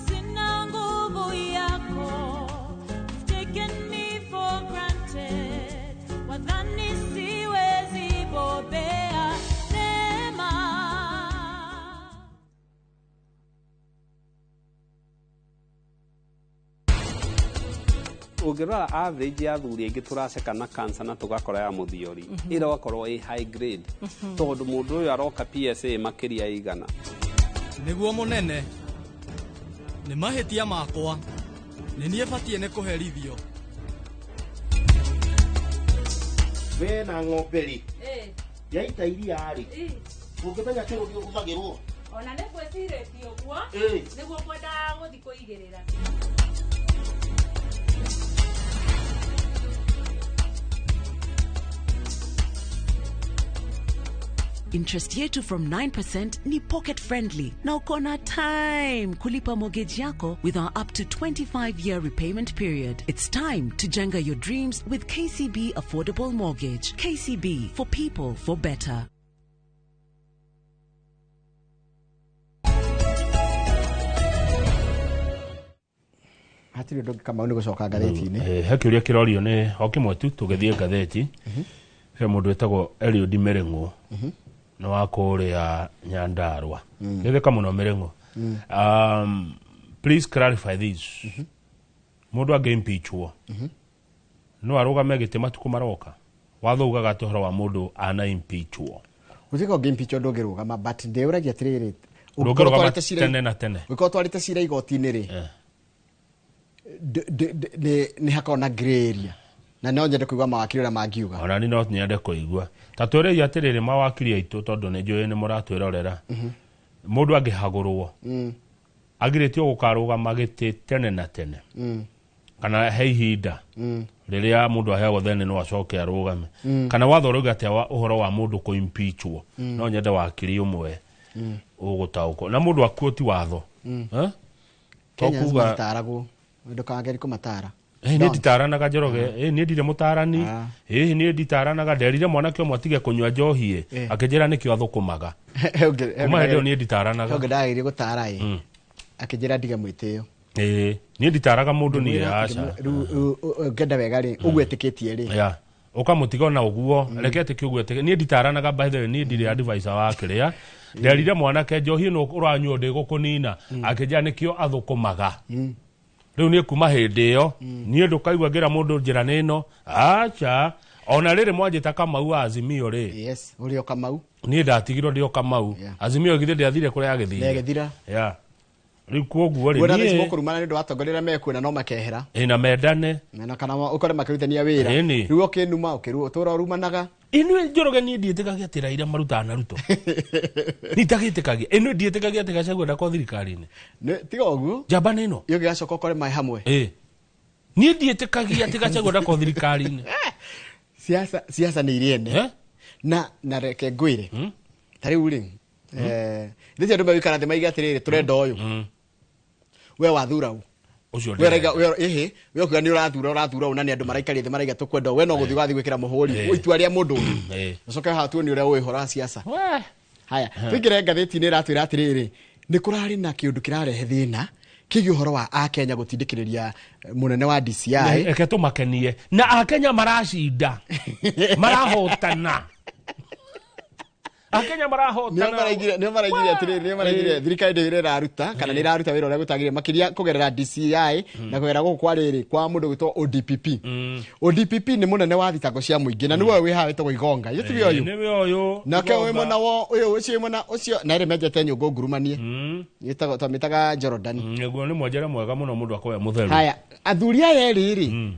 Sina nguvu yako, you've taken me for granted. Wadhani siwezi bobea neema. Ũngĩrora average ya athuri aingĩ tũraceka na cancer na tũgakora ya mũthiori ĩrokorwo ĩ high grade tondũ mũndũ ũyũ aroka PSA makĩria igana. Nĩguo mũnene, nĩ mahĩtia makwa, nĩ niĩ batiĩ nĩ kũherithio. We na ng'ombe rĩ, yaita iria rĩ, ũngĩmenya kĩrũ gĩhũthagĩrwo. Ona nĩ ngwĩcirĩtie ũguo, nĩguo ngwendaga gũthiĩ kũigĩrĩra. Interest yetu from 9% ni pocket friendly na uko na time kulipa mortgage yako with our up to 25-year repayment period. It's time to jenga your dreams with KCB Affordable Mortgage. KCB, for people, for better. Hatirĩ ũndũ ũngĩ Kamau nĩ gũcoka ngathĩti-inĩ. He kĩũria kĩrorio nĩ o kĩmwe tu tũgĩthiĩ ngathĩti. He mũndũ wĩtagwo Eliud Mĩrĩng'ũ, nĩ wa kũrĩa Nyandarua. Gĩthĩka mũno Mĩrĩng'ũ. Please clarify this. Mũndũ angĩ-impeachwo, no arũgame gĩtĩ matukũ maroka? Watho ugaga atĩ ũhoro wa mũndũ ana impeachwo? Gũtuĩka ũngĩ-impeachwo ndũngĩrũgama, but ndĩũragia atĩrĩrĩ, ũngĩkorwo Ndũngĩrũgama ũtwarĩte cira- tene na tene. Ũngĩkorwo ũtwarĩte cira igoti-inĩ rĩ, nĩ hakoragwo na grey area, na no nyende kũigua mawakiri ũrĩa mangiuga. Ona ni no nyende kũigua. Ta twĩrĩi atĩrĩrĩ mawakiri aitũ, tondũ nĩ njũĩ nĩ mũratwĩrorera, mũndũ angĩhagũrwo, agirĩtio gũkarũgama gĩtĩ tene na tene, kana he ihinda rĩrĩa mũndũ aheagwo thene no acoke arũgame, kana watho ũrauga atĩa ũhoro wa mũndũ kũ-impeachwo? No nyende wakiri ũmwe ũgũtaũkwo na mũndũ akuo ti watho. Eh? To Kenyans kuga matitaragwo, ndũkangeri kũmatara. Niĩ nditaranaga Njoroge. Niĩ ndirĩ mũtarani. Niĩ nditaranaga. Nderire mwanake ũmwe atige kũnyua njohi, akĩnjĩra nĩkĩo athũkũmaga. Kuma hĩndĩ ĩyo niĩ nditaranaga. Ũngĩ ndagĩrĩire gũtara ĩ, akĩnjĩra ndige mwĩtĩo. Niĩ nditaraga mũndũ niĩ. Ngĩmwĩra- Aca. ngĩmwĩra, rĩu ũngĩenda wega rĩ, ũguo etĩkĩtie rĩ, Ya ũkamũtiga ona ũguo, reke ĩtĩkie ũguo ĩtĩkie. Niĩ nditaranaga, by the way. Niĩ ndirĩ advisor wa kĩrĩa. Nderire mwanake njohi ĩno ũranyua ndĩgũkũnina, akĩnjĩra nĩkĩo athũkũmaga. Rĩu niĩ kuma hĩndĩ ĩyo niĩ ndũkaigua ngĩra mũndũ njĩra nĩ ĩno, aca. Ona rĩrĩ mwanjĩta Kamau wa Azimio rĩ, Yes, ũrĩ o Kamau. Niĩ ndatigirwo ndĩ o Kamau. Azimio githĩ ndĩathire kũrĩa agĩthire? Na ĩgĩthira. Ya rĩu koguo rĩ, Guona thaa ici niĩ mũkũrumana nĩ ũndũ wa atongoria arĩa mekuo na no makehera. Ĩ, na mendane. Na kana ũkore makĩrutithania wĩra. Ĩni. Rĩu ũkĩnuma ũkĩruo ũtũra ũrumanaga. Inuĩ Njoroge, niĩ ndiĩtĩkagia atĩ Raila marutaga na Ruto. Nitagĩtĩkagia ĩnuĩ, ndiĩtĩkagia atĩ Gachagua ndakorwo thirikari-inĩ. Tiga ũguo. Njamba nĩ ĩno. Ũngĩgacoka ũkore maĩ hamwe. Ĩ, niĩ ndiĩtĩkagia atĩ Gachagua ndakorwo thirikari-inĩ. Siasa, siasa nĩ irĩ ene. Na reke ngwĩre, ta rĩu rĩ, thĩci andũ megũikara thĩ maige atĩrĩrĩ, tũrenda ũyũ, we wathura ũ? Ũcio We ũraiga ndĩrenda. we ĩhĩ, we ũkiuga nĩ ũrathura ũũ, na nĩ andũ maraikarire thĩ maraiga tũkwenda ũũ, we no gũthiĩ ũgathiĩ gwĩkĩra mũhũri itua rĩa mũndũ ũngĩ. Ũcoke haha tuone ũrĩa ũĩ ũhoro wa siasa. Haya, tũingĩre ngathĩti-inĩ. Ĩratwĩra atĩrĩrĩ, nĩ kũrarĩ na kĩũndũ kĩrarehe thĩna kĩgiĩ ũhoro wa akenya gũtindĩkĩrĩria mũnene wa DCI. Reke tũmakenie na Akenya maracinda, marahotana, Akenya Nĩo marahotana. nĩo maraigire atĩrĩrĩ, nĩo maraigire thirikari ndĩ wĩra ĩraruta kana nĩ ĩraruta wĩra ũrĩa gũtagĩrĩire, makĩria kũgerera DCI na kũgerera gũkũ kwa rĩrĩ kwa mũndũ gwĩtwo ODPP. ODPP nĩ mũnene wa thitango cia mũingĩ, na nĩwe wĩ haha wĩtagwo Igonga. Ithuĩ tiwe ũyũ? Nĩwe ũyũ. Nake ũyũ Igonga. mwena wa ũyũ ũcio wĩ mwena ũcio na ĩrĩ menjete nyũngũ ngurumanie, ĩtagwo twamĩtaga Jordan. Nĩguo nĩ mwenjere mwega mũno, mũndũ akorwo e mũtheru. Haya, athuri aya erĩ rĩ,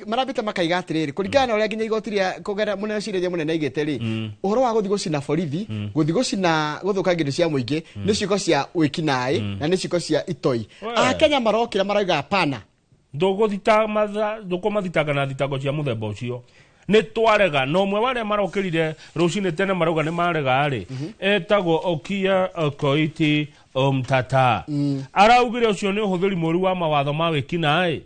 marambĩte makaiga atĩrĩrĩ, kũringana na ũrĩa nginya igoti rĩa kũgerera mũnene cirĩria mũnene aigĩte rĩ, ũhoro wa gũthiĩ gũcina borithi, gũthiĩ gũcina, gũthũkangia indo cia mũingĩ, nĩ ciĩko cia wĩkinaĩ na nĩ ciĩko cia itoi. Akenya marokĩra marauga hapana. Ndũkũmathitanga na thitango cia mũthemba ũcio, nĩ twarega. Na ũmwe wa arĩa marokĩrire rũcinĩ tene marauga nĩ marega rĩ, etagwo Okia Okoiti Omtata. Araugire ũcio nĩ ũhũthĩri mũru wa mawatho ma wĩkinaĩ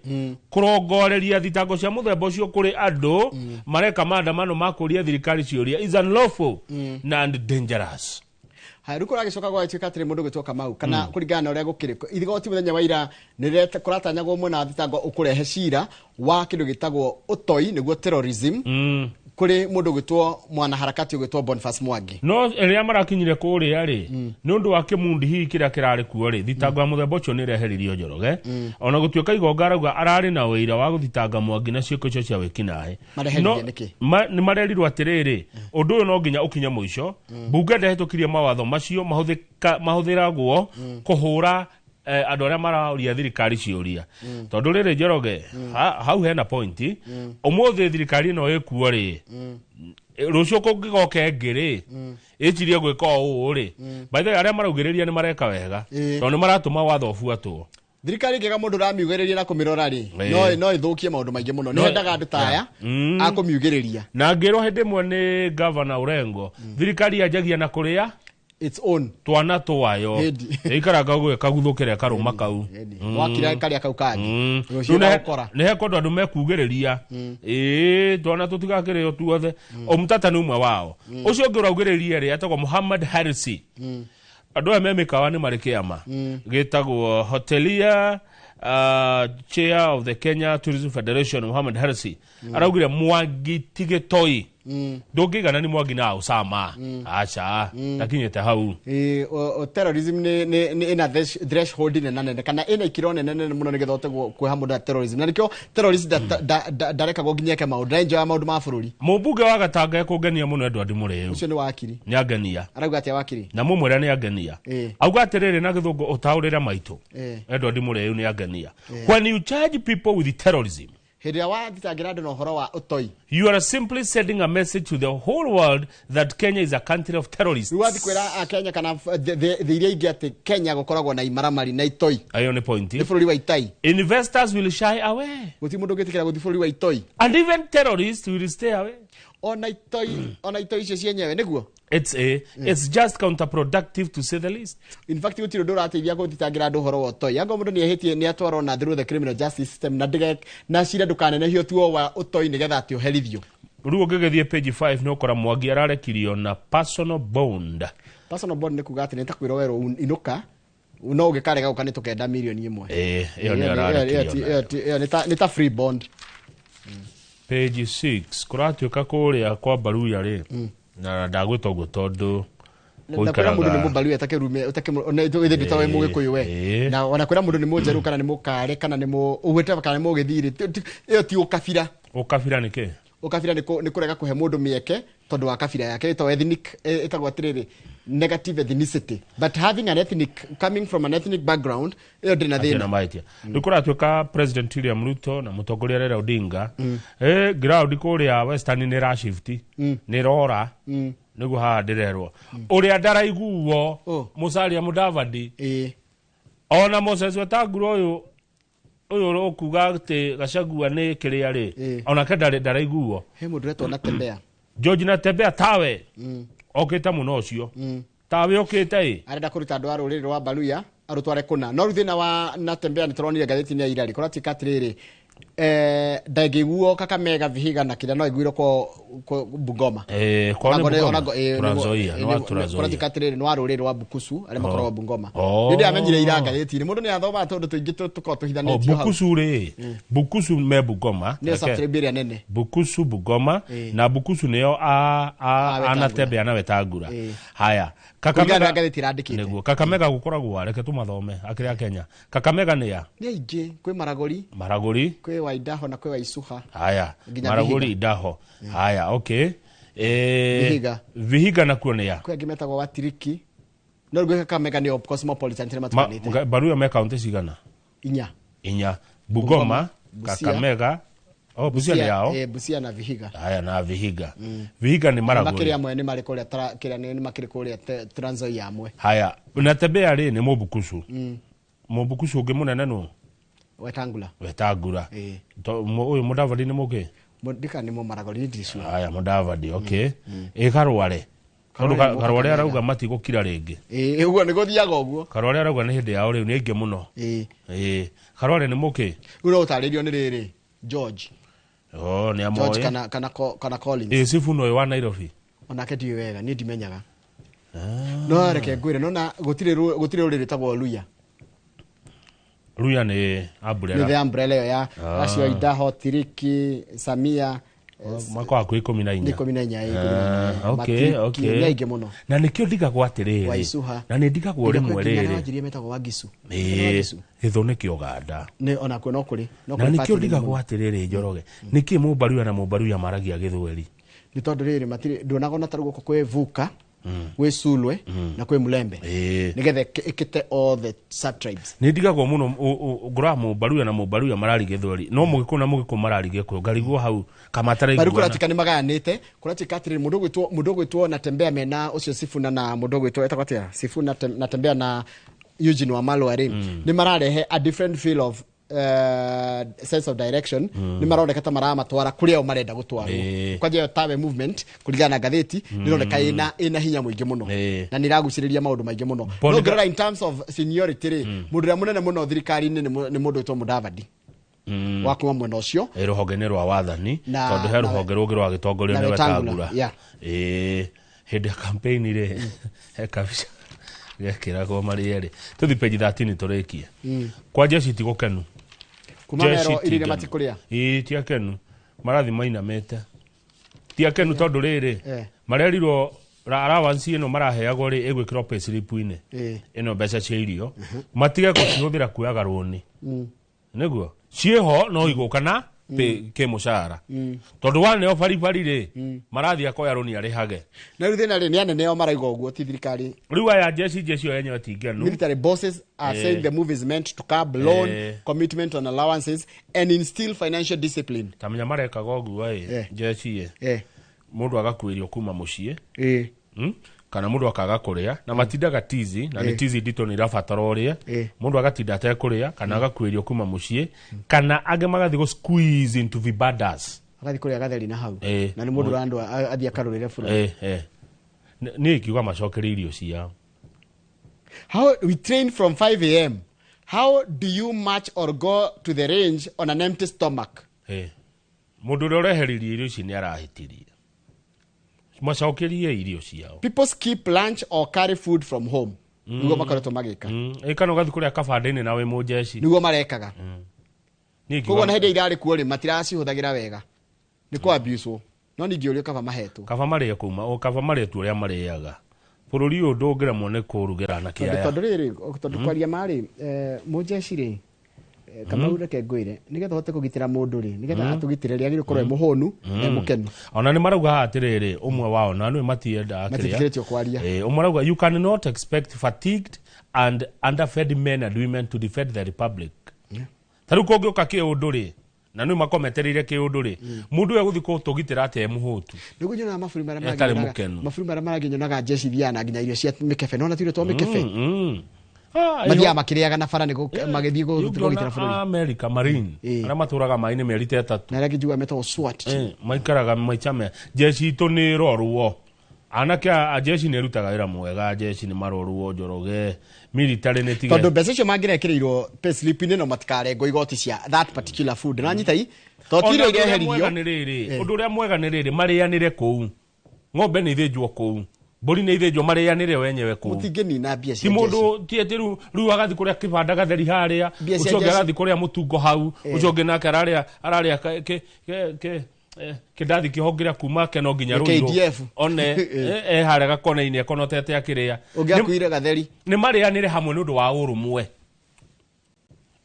kũrongoreria thitango cia mũthemba ũcio kũrĩ andũ mareka maandamano ma kũria thirikari ciũria is unlawful and dangerous. Haya, rĩu kũragĩcoka gwagĩtuĩka atĩrĩ, mũndũ gwĩtwo Kamau, kana kũringana na ũrĩa gũkĩrĩ, igoti mũthenya wa ira nĩ kũratanyagwo mwena wa thitango ũkũrehe cira wa kĩndũ gĩtagwo ũtoi, nĩguo terrorism, kũrĩ mũndũ gwĩtwo mwanaharakati ũgwĩtwo Boniface Mwangi. No rĩrĩa marakinyire kũrĩa rĩ, nĩ ũndũ wa kĩmundi hihi kĩrĩa kĩrarĩ kuo rĩ, thitango ya mũthemba ũcio nĩ ĩreheririo Njoroge, ona gũtuĩka Igonga arauga ararĩ na ũira wa gũthitanga Mwangi na ciĩko icio cia wĩkinaĩ. Mareheririe No- nĩkĩ? Nĩ marerirwo atĩrĩrĩ, ũndũ ũyũ no nginya ũkinye mũico. Mbunge ndĩhĩtũkirie mawatho macio mahũthĩragwo kũhũra andũ arĩa maroria thirikari ciũria, tondũ rĩrĩ Njoroge, hau hena point. Ũmũthĩ thirikari ĩno ĩkuo rĩ, rũciũ kũngĩgoka ĩngĩ rĩ, ĩcirie gwĩka o ũũ rĩ, by the way, arĩa maraugĩrĩria nĩ mareka wega, tondũ nĩ maratũma watho ũbuatwo. Thirikari ĩngĩaga mũndũ ũramiugĩrĩria na kũmĩrora rĩ, no ĩthũkie maũndũ maingĩ mũno. Nĩ hendaga andũ ta aya a kũmiugĩrĩria. Na ngĩrwo hĩndĩ ĩmwe nĩ gavana Urengo, thirikari yanjagia na kũrĩa its own twana twayo. Hĩndĩ. Ĩikaraga ũguo ĩkaguthũkĩra ĩkarũma kau. Wakira karĩa kau kangĩ, rũciũ Rĩu ĩgagũkora. nĩ hekwo andũ mekugĩrĩria ĩĩ twana tũtigakĩrĩo tuothe. Omtata nĩ ũmwe wao. Ũcio ũngĩ ũraugĩrĩria rĩ, etagwo Muhammad Harisi. Andũ aya me mĩkawa nĩ marĩ kĩama gĩtagwo Hotelia Chair of the Kenya Tourism Federation Mohamed Hersi araugire Mwangi ti gĩtoi, ndũngĩigana ni Mwangi na Osama, aca ndakinyĩte hau. Ĩ, terrorism nĩ ĩna threshold nene nene kana ĩna ikĩro nene nene mũno nĩgetha ũhote kwĩha mũndũ na terrorism, na nĩkĩo terrorist ndarekagwo nginya eke maũndũ na enjoy maũndũ ma bũrũri. Mũmbunge wa Gatanga ekũngenia mũno Edward Mũrĩu. Ũcio nĩ wakiri. Nĩ angenia. Arauga atĩa wakiri? Na mũmwĩra nĩ angenia. Auga atĩrĩrĩ na gĩthũngũ ũtaũrĩre maitũ. Edward Mũrĩu nĩ angenia. When you charge people with terrorism, Hĩndĩ ĩrĩa wathitangĩra andũ na ũhoro wa ũtoi, you are simply sending a message to the whole world that Kenya is a country of terrorists. Rĩu wathiĩ kwĩra akenya kana thĩ iria ingĩ atĩ Kenya gũkoragwo na imaramari na itoi. Ayo nĩ point. Nĩ bũrũri wa itai. Investors will shy away. Gũtirĩ mũndũ ũngĩtĩkĩra gũthiĩ bũrũri wa itoi. And even terrorists will stay away. Ona itoi, ona itoi icio cienyewe nĩguo. It's just counterproductive, to say the least. In fact, gũtirĩ ũndũ ũrateithia gũthitangĩra andũ ũhoro wa ũtoi. Angorwo mũndũ nĩ ehĩtie, nĩ atwarwo na through the criminal justice system na ndĩge na cira ndũkanenehio tuo wa ũtoi nĩgetha atĩ ũherithio. Rĩu ũngĩgĩthiĩ page 5 nĩ ũkora Mwangi ararekirio na personal bond. Personal bond nĩ kuga atĩ nĩ ta kwĩrwo werwo inũka, no ũngĩkarega gũka nĩ tũkenda mirioni 1. Ĩĩ, ĩyo nĩ ararekirio. Ĩyo nĩ ta free bond. Page 6 kũratuĩka kũrĩa kwa Baruya rĩ, na ndagwĩta ũguo tondũ Na kwĩra mũndũ nĩ mũbaruya ũtakĩrume ũtakĩmũ ithe ndĩta wĩ mũgĩkũyũ we, na ona kwĩra mũndũ nĩ mũnjerũ kana nĩ mũkare kana nĩ mũ ũgwĩte kana nĩ mũgĩthirĩ, ĩyo ti ũkabira. Ũkabira nĩ kĩ? Ũkabira nĩ kũrega kũhe mũndũ mĩeke tondũ wa kabira yake, ĩtagwo ethnic, ĩtagwo atĩrĩrĩ, negative ethnicity, but having an ethnic, coming from an ethnic background, ĩyo ndĩrĩ na Hatirĩ thĩna. Na mahĩtia. Rĩu kũratuĩka President William Ruto na mũtongoria Raila Odinga, ground kũrĩa Western nĩ ĩrashift, nĩ ĩrora. Nĩguo haha ndĩrerwo ũrĩa ndaraiguo Musalia Mudavadi ona Moses Wetangula ũyũ ũkuga atĩ Gachagua nĩ kĩrĩa rĩ, onake ndaraiguo. He mũndũ ũretwo Natembeya. George Natembeya tawe okĩte mũno ũcio tawe okĩte ĩ. Arenda kũruta andũ a rũrĩrĩ rwa Baluya arũtware kũna, no rĩu thĩna wa Natembeya nĩ tũronire ngathĩti-inĩ ya ira rĩ, kũratuĩka atĩrĩrĩ, ndangĩiguo Kakamega, Vihiga na kĩrĩa, no aiguirwo kwa Bungoma. Kwao nĩ Bungoma? Trans Nzoia, nĩ wa Trans Nzoia. Kũratuĩka atĩrĩrĩ, nĩ wa rũrĩrĩ rwa Bukusu arĩa makoragwo Bungoma. Oh. Nĩ ndĩramenyire ira ngathĩti-inĩ, mũndũ nĩ athomaga tondũ tũingĩ tũkoragwo tũhithanĩtio hau. Bukusu rĩ, Bukusu me Bungoma. Nĩyo sub-tribe ĩrĩa nene. Bukusu Bungoma na Bukusu nĩyo Wetangula. Anatembea na Wetangula. Haya. Kũringana na ngathĩti ĩrandĩkĩte. Nĩguo Kakamega gũkoragwo, reke tũmathome akĩrĩ a Kenya. Kakamega nĩ ya Nĩ aingĩ, kwĩ Maragoli, Maragoli, kwĩ Waidaho na kwĩ Waisuha. Haya. Nginya Maragoli, Vihiga. Idaho. Haya, okay. Vihiga. Vihiga nakuo nĩ ya Kwĩ angĩ metagwo Watiriki, no rĩu Kakamega nĩyo cosmopolitan nĩ matukanĩte. Baruya me kaunti cigana? 4. 4. Bungoma, Busia. Kakamega. Oh, Busia nĩ yao. Busia na Vihiga. Haya, na Vihiga. Vihiga nĩ Maragoli. Makĩrĩ amwe nĩ marĩ kũrĩa kĩrĩa nĩ makĩrĩ kũrĩa Trans Nzoia amwe. Haya, Natembeya rĩ nĩ Mũbukusu. Mũbukusu ũngĩ mũnene nũ? Wetangula. Wetangula. Ũyũ Mudavadi nĩ mũkĩ? Ndika nĩ Mũmaragoli, nĩ ndirĩ sure. Haya, Mudavadi, okay. Ĩ Karware. Tondũ Karware nĩ Karware Kakamega. arauga matigũkira rĩngĩ. Ĩ, ũguo nĩ gũthiaga ũguo. Karware arauga nĩ hĩndĩ yao rĩu, nĩ aingĩ mũno. Ĩ Karware nĩ mũkĩ? Rĩu no ũtarĩrio nĩ rĩrĩ, George. Oh, nĩ George amoĩ. kana Collins. Ĩ Sifuna ũyũ wa Nairobi. Onake ndiũĩ wega, niĩ ndimenyaga. No reke ngwĩre, nona gũtirĩ rũrĩrĩ rwĩtagwo Luya. Luya nĩ umbrella. Nĩ the umbrella ĩyo ya acio Idaho, Tiriki, Samia, Mwaka wa 14. Nĩ 14, ĩ, 14. Okay, Matiriki, okay. nĩ aingĩ mũno. Na nĩkĩo ndigagwo atĩrĩrĩ. Waisuha. Na nĩ ndigagwo Nginya rĩmwe kwĩ nginya rĩrĩ. wanjirie metagwo Wagisu. Ĩ, gĩthũ nĩ kĩa Ũganda. Nĩ onakuo no kũrĩ. No Na kũrĩ nĩkĩo party nene ndigagwo mũno. atĩrĩrĩ, Njoroge. Nĩkĩ Mũmbaruya na Mũmbaruya maragia Gĩthweri? Nĩ tondũ rĩrĩ, matirĩ, nduonaga ona ta rĩu gũkũ kwĩ Vuka, gwĩ Sulwe na kwĩ Mulembe. Nĩgetha ĩkĩte all the sub-tribes. Nĩ ndigagwo mũno, ngoraga Mũmbaruya na Mũmbaruya marari Gĩthweri, no Mũgĩkũyũ na Mũgĩkũyũ marari Gĩkũyũ, ngarigwo hau kamataraiguana. Barũ kũratuĩka nĩ magayanĩte, kũratuĩka atĩrĩrĩ, mũndũ ũgwĩtwo Natembeya mena ũcio Sifuna na mũndũ ũgwĩtwo etagwo atĩa? Sifuna Natembeya na Eugene Wamalwa rĩ, nĩ mararehe a different feel of sense of direction. Nĩ maroneka ta maramatwara kũrĩa o marenda gũtwarwo. Kwanja ĩyo tawe movement kũringana na ngathĩti nĩroneka ĩna hinya mũingĩ mũno na nĩ ĩragucĩrĩria maũndũ maingĩ mũno. No ngĩrora in terms of seniority rĩ, mũndũ ũrĩa mũnene mũno thirikari-inĩ nĩ mũndũ wĩtwo Mudavadi wa kuma mwena ũcio. Ĩ, rũhonge-inĩ rwa wathani, tondũ he rũhonge rũngĩ rwagĩtongorio na nĩ Wetangula, Wetangula. Yeah. Ĩ, hĩndĩ ya campaign rĩ, he kabica Gekĩragwo marĩ erĩ. Tũthi page 13 tũrĩkie. Kwa jeshi ti gũkenu. Kuma Jeshi mero ti irio ngenu. matikũrĩa. Ĩĩ ti akenu. Marathi mainamĩte. Ti akenu tondũ rĩrĩ marerirwo allowance ĩno maraheagwo rĩ ĩgwĩkĩrwo pay slip-inĩ. Ĩno mbeca cia irio matige gũcihũthĩra kuoyaga rũni. Nĩguo ciĩho no igũka na kĩmũcara tondũ waneo baribari rĩ marathiĩ akoya rũni arĩhage. Na rĩu thĩna rĩ nĩ anene ao marauga ũguo ti thirikari. Rĩu aya jeshi jeshi yo yenyewe ti ngenu. Military bosses are saying the move is meant to curb loan commitment on allowances and instill financial discipline. Tamenya marekaga ũguo ĩ jeshi ĩ mũndũ agakuĩrio kuma mũciĩ kana mũndũ akaga kũrĩa na matindaga tizi na nĩ tizi nditũ nĩ irabatara ũrĩe mũndũ agatinda atekũrĩa kana agakuĩrio kuma mũciĩ kana angĩ magathiĩ gũ squeeze into vibandas. Agathiĩ kũrĩa gatheri na hau na nĩ mũndũ ũrandũ athiĩ akarũrĩre bũrũri. Niĩ ingiuga macokerie irio ciao. How we train from 5 a.m. How do you march or go to the range on an empty stomach? Mũndũ ũrĩa ũreheririe irio ici nĩ arahĩtirie. Macokerie irio ciao. People skip lunch or carry food from home. Niguo makoretwo magĩka. Kana ũgathiĩ kũrĩa kabanda-inĩ na wĩ mũjeshi. Niguo marekaga. Koguo na hĩndĩ ĩrĩa irarĩ kuo rĩ matiracihũthagĩra wega. Nĩ kũ abuse-wo. No ningĩ ũrĩa kaba mahetwo. Kaba marĩe kuma o kaba marĩe tu ũrĩa marĩaga. Bũrũri ũyũ ndũngĩremwo nĩ kũrugĩra na kĩaya. Tondũ rĩrĩ tondũ kwaria marĩ mũjeshi rĩ Kamau reke ngwĩre nĩgetha ũhote kũgitĩra mũndũ rĩ nĩgetha atũgitĩre rĩ agĩrĩirwo gũkorwo e mũhũnu na mũkenu. Ona nĩ marauga haha atĩrĩrĩ ũmwe wao na nĩ matiendaga kĩrĩa. Matiĩtĩkĩrĩtio kwaria. Ũmwe arauga you cannot expect fatigued and underfed men and women to defend the republic. Ta rĩu kũngĩũka kĩũndũ rĩ na nĩ makometereire kĩũndũ rĩ mũndũ ũyũ egũthiĩ kũtũgitĩra atĩa e mũhũtu. Nĩguo nyonaga mabũrũri marĩa Etarĩ mũkenu. mabũrũri marĩa marangĩ nyonaga jeshi ithiaga na nginya irio cia mĩkebe nona tuirio twa mĩkebe. Mathiaga makĩrĩaga na bara nĩguo magĩthiĩ kũgitĩra bũrũri. America Marine arĩa matũraga maĩ-inĩ mĩeri ta ĩtatũ. Na arĩa njiguaga metagwo SWAT. Maikaraga maica me jeshi itũ nĩ ĩrorwo. Anake a jeshi nĩ ĩrutaga wĩra mwega jeshi nĩ marorwo Njoroge military nĩ tige. Tondũ mbeca icio mangĩrekĩrĩirwo pay slip-inĩ no matikarengwo igoti cia that particular food. Na nyita i to ti irio ireheririo. Ũndũ ũrĩa mwega nĩ rĩrĩ marĩanĩre kũu. Ng'ombe nĩ ithĩnjwo kũu. Mbũri nĩ ithĩnjwo marĩanĩre wenyewe kũu. Mũtingĩnina mbia cia Ti mũndũ ti atĩ rĩu agathiĩ kũrĩa kĩbanda gatheri harĩa ũcio ũngĩ agathiĩ kũrĩa mũtungo hau ũcio ũngĩ nake ararĩa kĩndathi kĩhongĩra kuma Keno nginya Ruiru one harĩa gakona-inĩ akonotete akĩrĩa. Ũngĩ akuire gatheri. Nĩ marĩanĩre hamwe nĩ ũndũ wa ũrũmwe.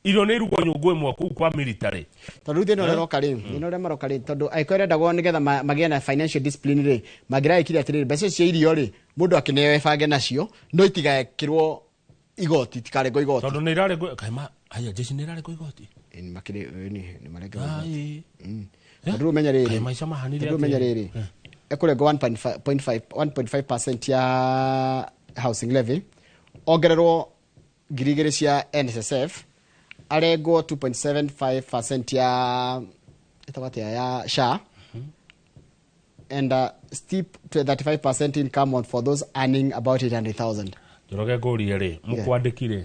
Irio nĩ irugwo nyũngũ ĩmwe kũu kwa military. Tondũ rĩu thĩna ũrĩa ũroka rĩ thĩna ũrĩa maroka rĩ tondũ angĩkorwo ĩrendagwo nĩgetha magĩe na financial discipline rĩ mangĩraĩkire atĩrĩrĩ mbeca cia irio rĩ mũndũ akĩneo ebange nacio no itigekĩrwo igoti itikarengwo igoti. Tondũ nĩ irarengwo kaima haya jeshi nĩ irarengwo igoti. Nĩ nĩ marengwo igoti. Tondũ ũmenye rĩrĩ maica mahanire tondũ ũmenye rĩrĩ ekũrengwo 1.5% ya housing levy ongererwo 2,000 cia NSSF arengwo 2.75% ya ĩtagwo atĩa ya SHA and steep to 35% income on for those earning about 800,000. Njoroge ngũrie rĩ mũkwandĩki rĩ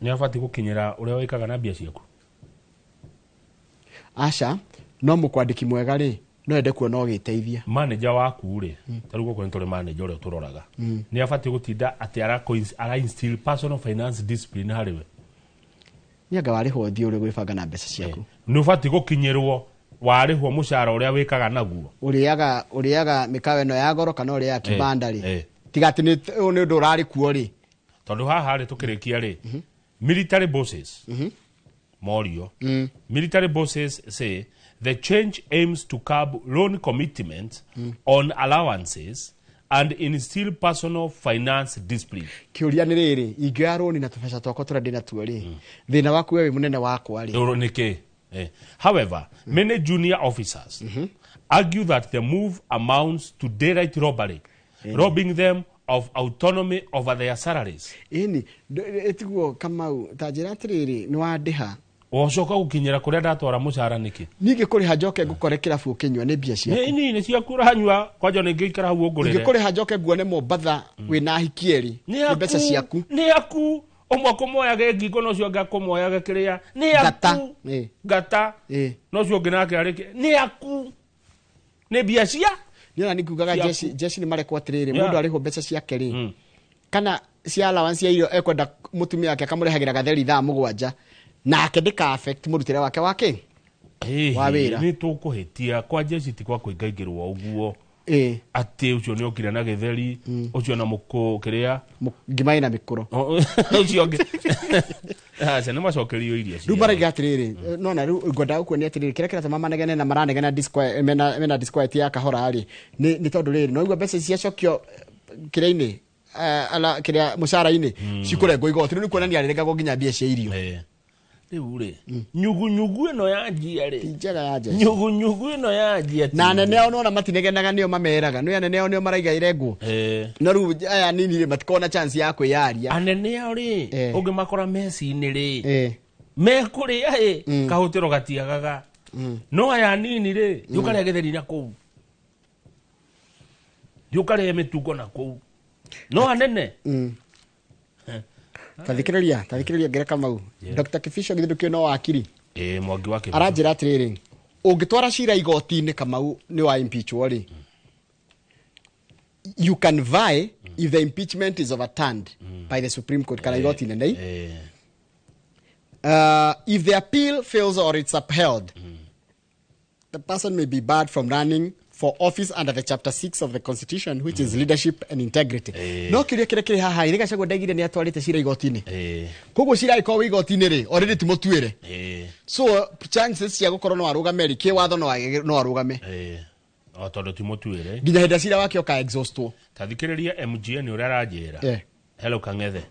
nĩ abatiĩ gũkinyĩra ũrĩa wĩkaga na mbia ciaku? Aca no mũkwandĩki mwega rĩ no ende kuona ũgĩteithia. Manager waku rĩ ta rĩu gũkũ nĩ tũrĩ manager ũrĩa tũroraga nĩ abatiĩ gũtinda atĩ ara instill personal finance discipline harĩ we. Nĩ anga warĩhwo thiĩ ũrĩa gwĩbanga na mbeca ciaku. Nĩ ũbatiĩ gũkinyĩrwo warĩhwo mũcara ũrĩa wĩkaga naguo. Ũrĩaga mĩkawa ĩno ya goro kana ũrĩaga kibanda rĩ tiga atĩ nĩ ũndũ ũrarĩ kuo rĩ. Tondũ haha rĩ tũkĩrĩkia rĩ military bosses morio military bosses say the change aims to curb loan commitments on allowances and instill personal finance discipline. Kĩũria nĩ rĩrĩ ingĩoya rũni na tũbeca twakwa tũrĩa ndĩ natuo rĩ thĩna waku we wĩ mũnene wakwa rĩ nĩkĩ? However, many junior officers argue that the move amounts to daylight robbery, robbing them of autonomy over their salaries. Ĩni ĩtiguo Kamau ta njĩra atĩrĩrĩ nĩ wandĩha Wacoka gũkinyĩra kũrĩa ndatwara mũcara nĩkĩ? Ningĩ kũrĩha njoke ngũkore kĩrabu ũkĩnyua nĩ mbia ciaku. Nĩ ciaku ũranyua kwanja nĩ ngĩikara hau ũngũrĩre. Ingĩkũrĩha njoke nguone Mombatha wĩna ahiki erĩ nĩ mbeca ciaku. Nĩ aku ũmwe akũmoyage ngingo na ũcio ũngĩ akũmoyage kĩrĩa. Nĩ aku ngata na ũcio ũngĩ nake arĩ nĩ aku nĩ mbia cia. Nĩ ona nĩngugaga jeshi nĩ marekwo atĩrĩrĩ mũndũ arĩhwo mbeca ciake rĩ Kana cia allowance ya irio ekwenda mutumia wake akamũrehagĩra gatheri thaa 7 nake ndĩka affect mũrutĩre wake wake wa wĩra. Nĩ tũkũhĩtia kwa jeshi ti kwa kũingaingĩrwo ũguo. Atĩ ũcio nĩ okire na gĩtheri, ũcio na mũkũ kĩrĩa ngima ĩna mĩkũro, ũcio ũngĩ aca nĩ macokerio irio. Rĩu maraiga atĩrĩrĩ, nona rĩu ngwendaga kuonia atĩrĩrĩ, kĩrĩa kĩratũma manegene na maranegena disquiet, mena disquiet ya kahora rĩ, nĩ tondũ rĩrĩ no igua mbeca ciacokio kĩrĩa-inĩ, ala kĩrĩa mũcara-inĩ cikũrengwo igoti. Rĩu nĩ kuonania arĩrengagwo nginya mbia cia irio. Rĩu rĩ, nyugunyugu ĩno ya njia rĩ, njega ya njia, nyugunyugu ĩno ya njia na anene ao nona matinegenaga, nĩo mameraga, nĩ anene ao nĩo maraiga irengwo, no rĩu aya nini rĩ matikona chance ya kwĩyaria. Anene ao rĩ, ũngĩmakora meci-inĩ rĩ, mekũrĩa ĩ kahũtĩro gatiagaga, no aya nini rĩ ndiũkarĩa gĩtheri na kũu, ndiũkarĩa mĩtungo na kũu, no anene. Tathikĩrĩria ngere Kamau. Dr. Kibicho githĩ ndũkĩũĩ no wakiri? Mwangi wa Kibicho aranjĩra atĩrĩrĩ, ũngĩtwara cira igoti-inĩ Kamau nĩ wa impeachwo rĩ, you can vie if the impeachment is overturned by the Supreme Court kana igoti inene. If the appeal fails or it's upheld, the person may be barred from running for office under the chapter 6 of the Constitution, which is leadership and integrity. No kĩũria kĩrĩa kĩrĩ haha, ĩrĩ Gachagua ndaigire nĩ atwarĩte cira igoti-inĩ, koguo cira ĩkorwo wĩ igoti-inĩ rĩ, already ti mũtuĩre, so chances cia gũkorwo no arũgame rĩ, kĩwatho no arũgame. O tondũ ti mũtuĩre nginya hĩndĩ cira wake ũka exhaustwo. Tathikĩrĩria MGN ũrĩa aranjĩra. Hello Kang'ethe,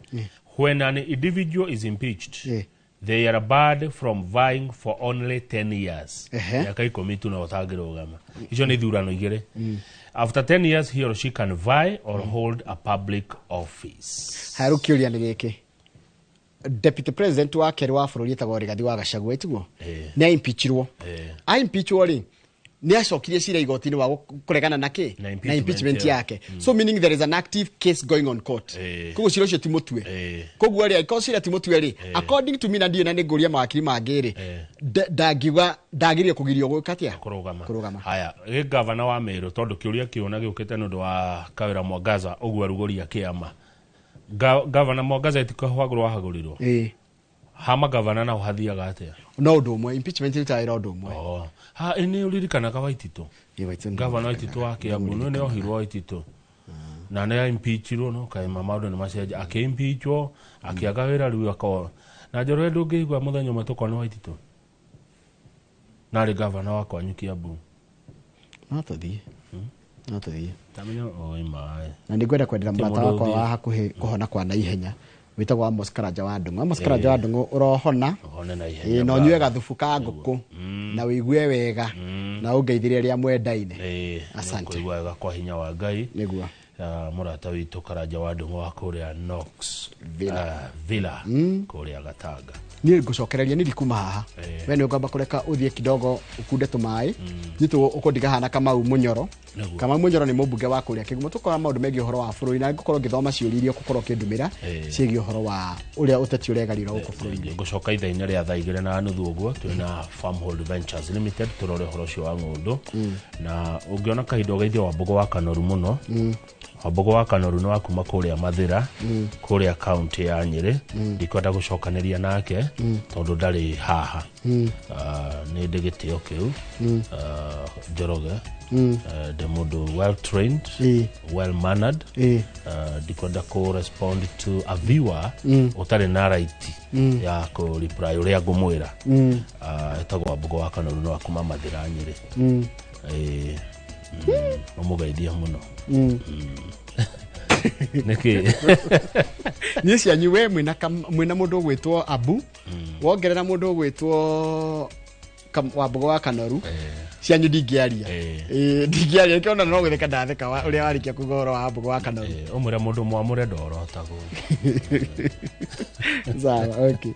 when an individual is impeached, they are barred from vying for only 10 years. Miaka 10 tu no ũtangĩrũgama. Icio nĩ ithurano igĩrĩ. After 10 years he or she can vie or hold a public office. Haya, rĩu kĩũria nĩ gĩkĩ, deputy president wa kerĩ wa bũrũri etagwo Rigathi wa Gachagua, ĩtiguo nĩ aimpeachirwo. Aimpeachwo rĩ, nĩ acokirie cira igoti-inĩ wa kũregana na kĩ, na impeachment yake. So meaning there is an active case going on court, koguo cira ũcio ti mũtue. Koguo rĩ, angĩkorwo cira ti mũtue rĩ, according to me, na ndiũĩ na nĩ ngũria mawakiri mangĩ rĩ, ndangiuga ndagĩrĩire kũgirio gwĩka atĩa, kũrũgama. Haya, gĩ gavana wa Meru, tondũ kĩũria kĩu na gĩũkĩte nĩ ũndũ wa Kawĩra Mwangaza ũguo arugũria kĩama. Gavana Mwangaza ĩtikahagũrwo wahagũrirwo. Hama gavana nao hathiaga atĩa? No ũndũ ũmwe, impeachment ĩrutaga wĩra ũndũ ũmwe. Ha, nĩ ũririkanaga Waititũ? Gavana Waititũ wa Kiambu nĩ ohirwo Waititũ na nĩ impeachirwo, no kaima maũndũ nĩ macenjia, akĩimpeachwo akĩaga wĩra rĩu akorwo na Njoroge. Ndũngĩigua mũthenya ũmwe tũkona Waititũ narĩ gavana wa kwanyu Kiambu? No tũthiĩ, no tũthiĩ. Tamenya oi maĩ. Na nĩngwenda kwendera mũrata wakwa wa hakuhĩ kũhona kwa naihenya, wĩtagwo Amos Karanja wa Ndung'u. Amos Karanja wa Ndung'u, ũrohona na ũnyue gathubu ka ngũkũ na ũigue wega na ũngeithĩrie arĩa mwendaine. Asante. Kũigua wega kwa hinya wa Ngai. Nĩguo. Mũrata witũ Karanja wa Ndung'u wa kũrĩa Knox Villa kũrĩa Gatanga. Niĩ ngũcokereria nĩ ndikuma haha, we nĩ ũngamba kũreka ũthiĩ kidogo ũkunde tũmaĩ nyitũ ũkũndiga hana Kamau Mũnyoro. Kamau Mũnyoro nĩ mũmbunge wa kũrĩa Kĩgumo. Tũkora maũndũ megiĩ ũhoro wa bũrũri na ngũkorwo ngĩthoma ciũria iria ũgũkorwo ũkĩndũmĩra ciĩgiĩ ũhoro wa ũrĩa ũteti ũregarĩra gũkũ bũrũri-inĩ. Ngũcoka ithaa-inĩ rĩa thaa 2:30 ũguo twĩna Farmhold Ventures Limited tũrore ũhoro ũcio wa ng'ũndũ, na ũngĩona kahinda ũgeithie Wambũgũ wa Kanoru mũno. Wambũgũ wa Kanoru nĩ wa kuma kũrĩa Mathĩra, kũrĩa kaunti ya Nyĩrĩ. Ndikwenda gũcokanĩria nake tondũ ndarĩ haha. Nĩ ndĩ gĩtĩo kĩu Njoroge, ndĩ mũndũ well trained, well mannered. Ndikwenda kũ respond to a viewer ũtarĩ na right ya kũ reply ũrĩa ngũmwĩra. Etagwo Wambũgũ wa Kanoru nĩ wa kuma Mathĩra Nyĩrĩ. Ũmũgeithie mũno. Nĩkĩ? Niĩ cianyu we mwĩna mũndũ ũgwĩtwo Abu, wongerera mũndũ ũgwĩtwo Wambũgũ wa Kanoru, cianyu ndingĩaria. Ndingĩaria nĩkĩo ona no gũtheka ndatheka ũrĩa warĩkia kuga ũhoro wa Wambũgũ wa Kanoru. Ũmwĩre mũndũ mwamũre ndorotagwo. Sawa, okay.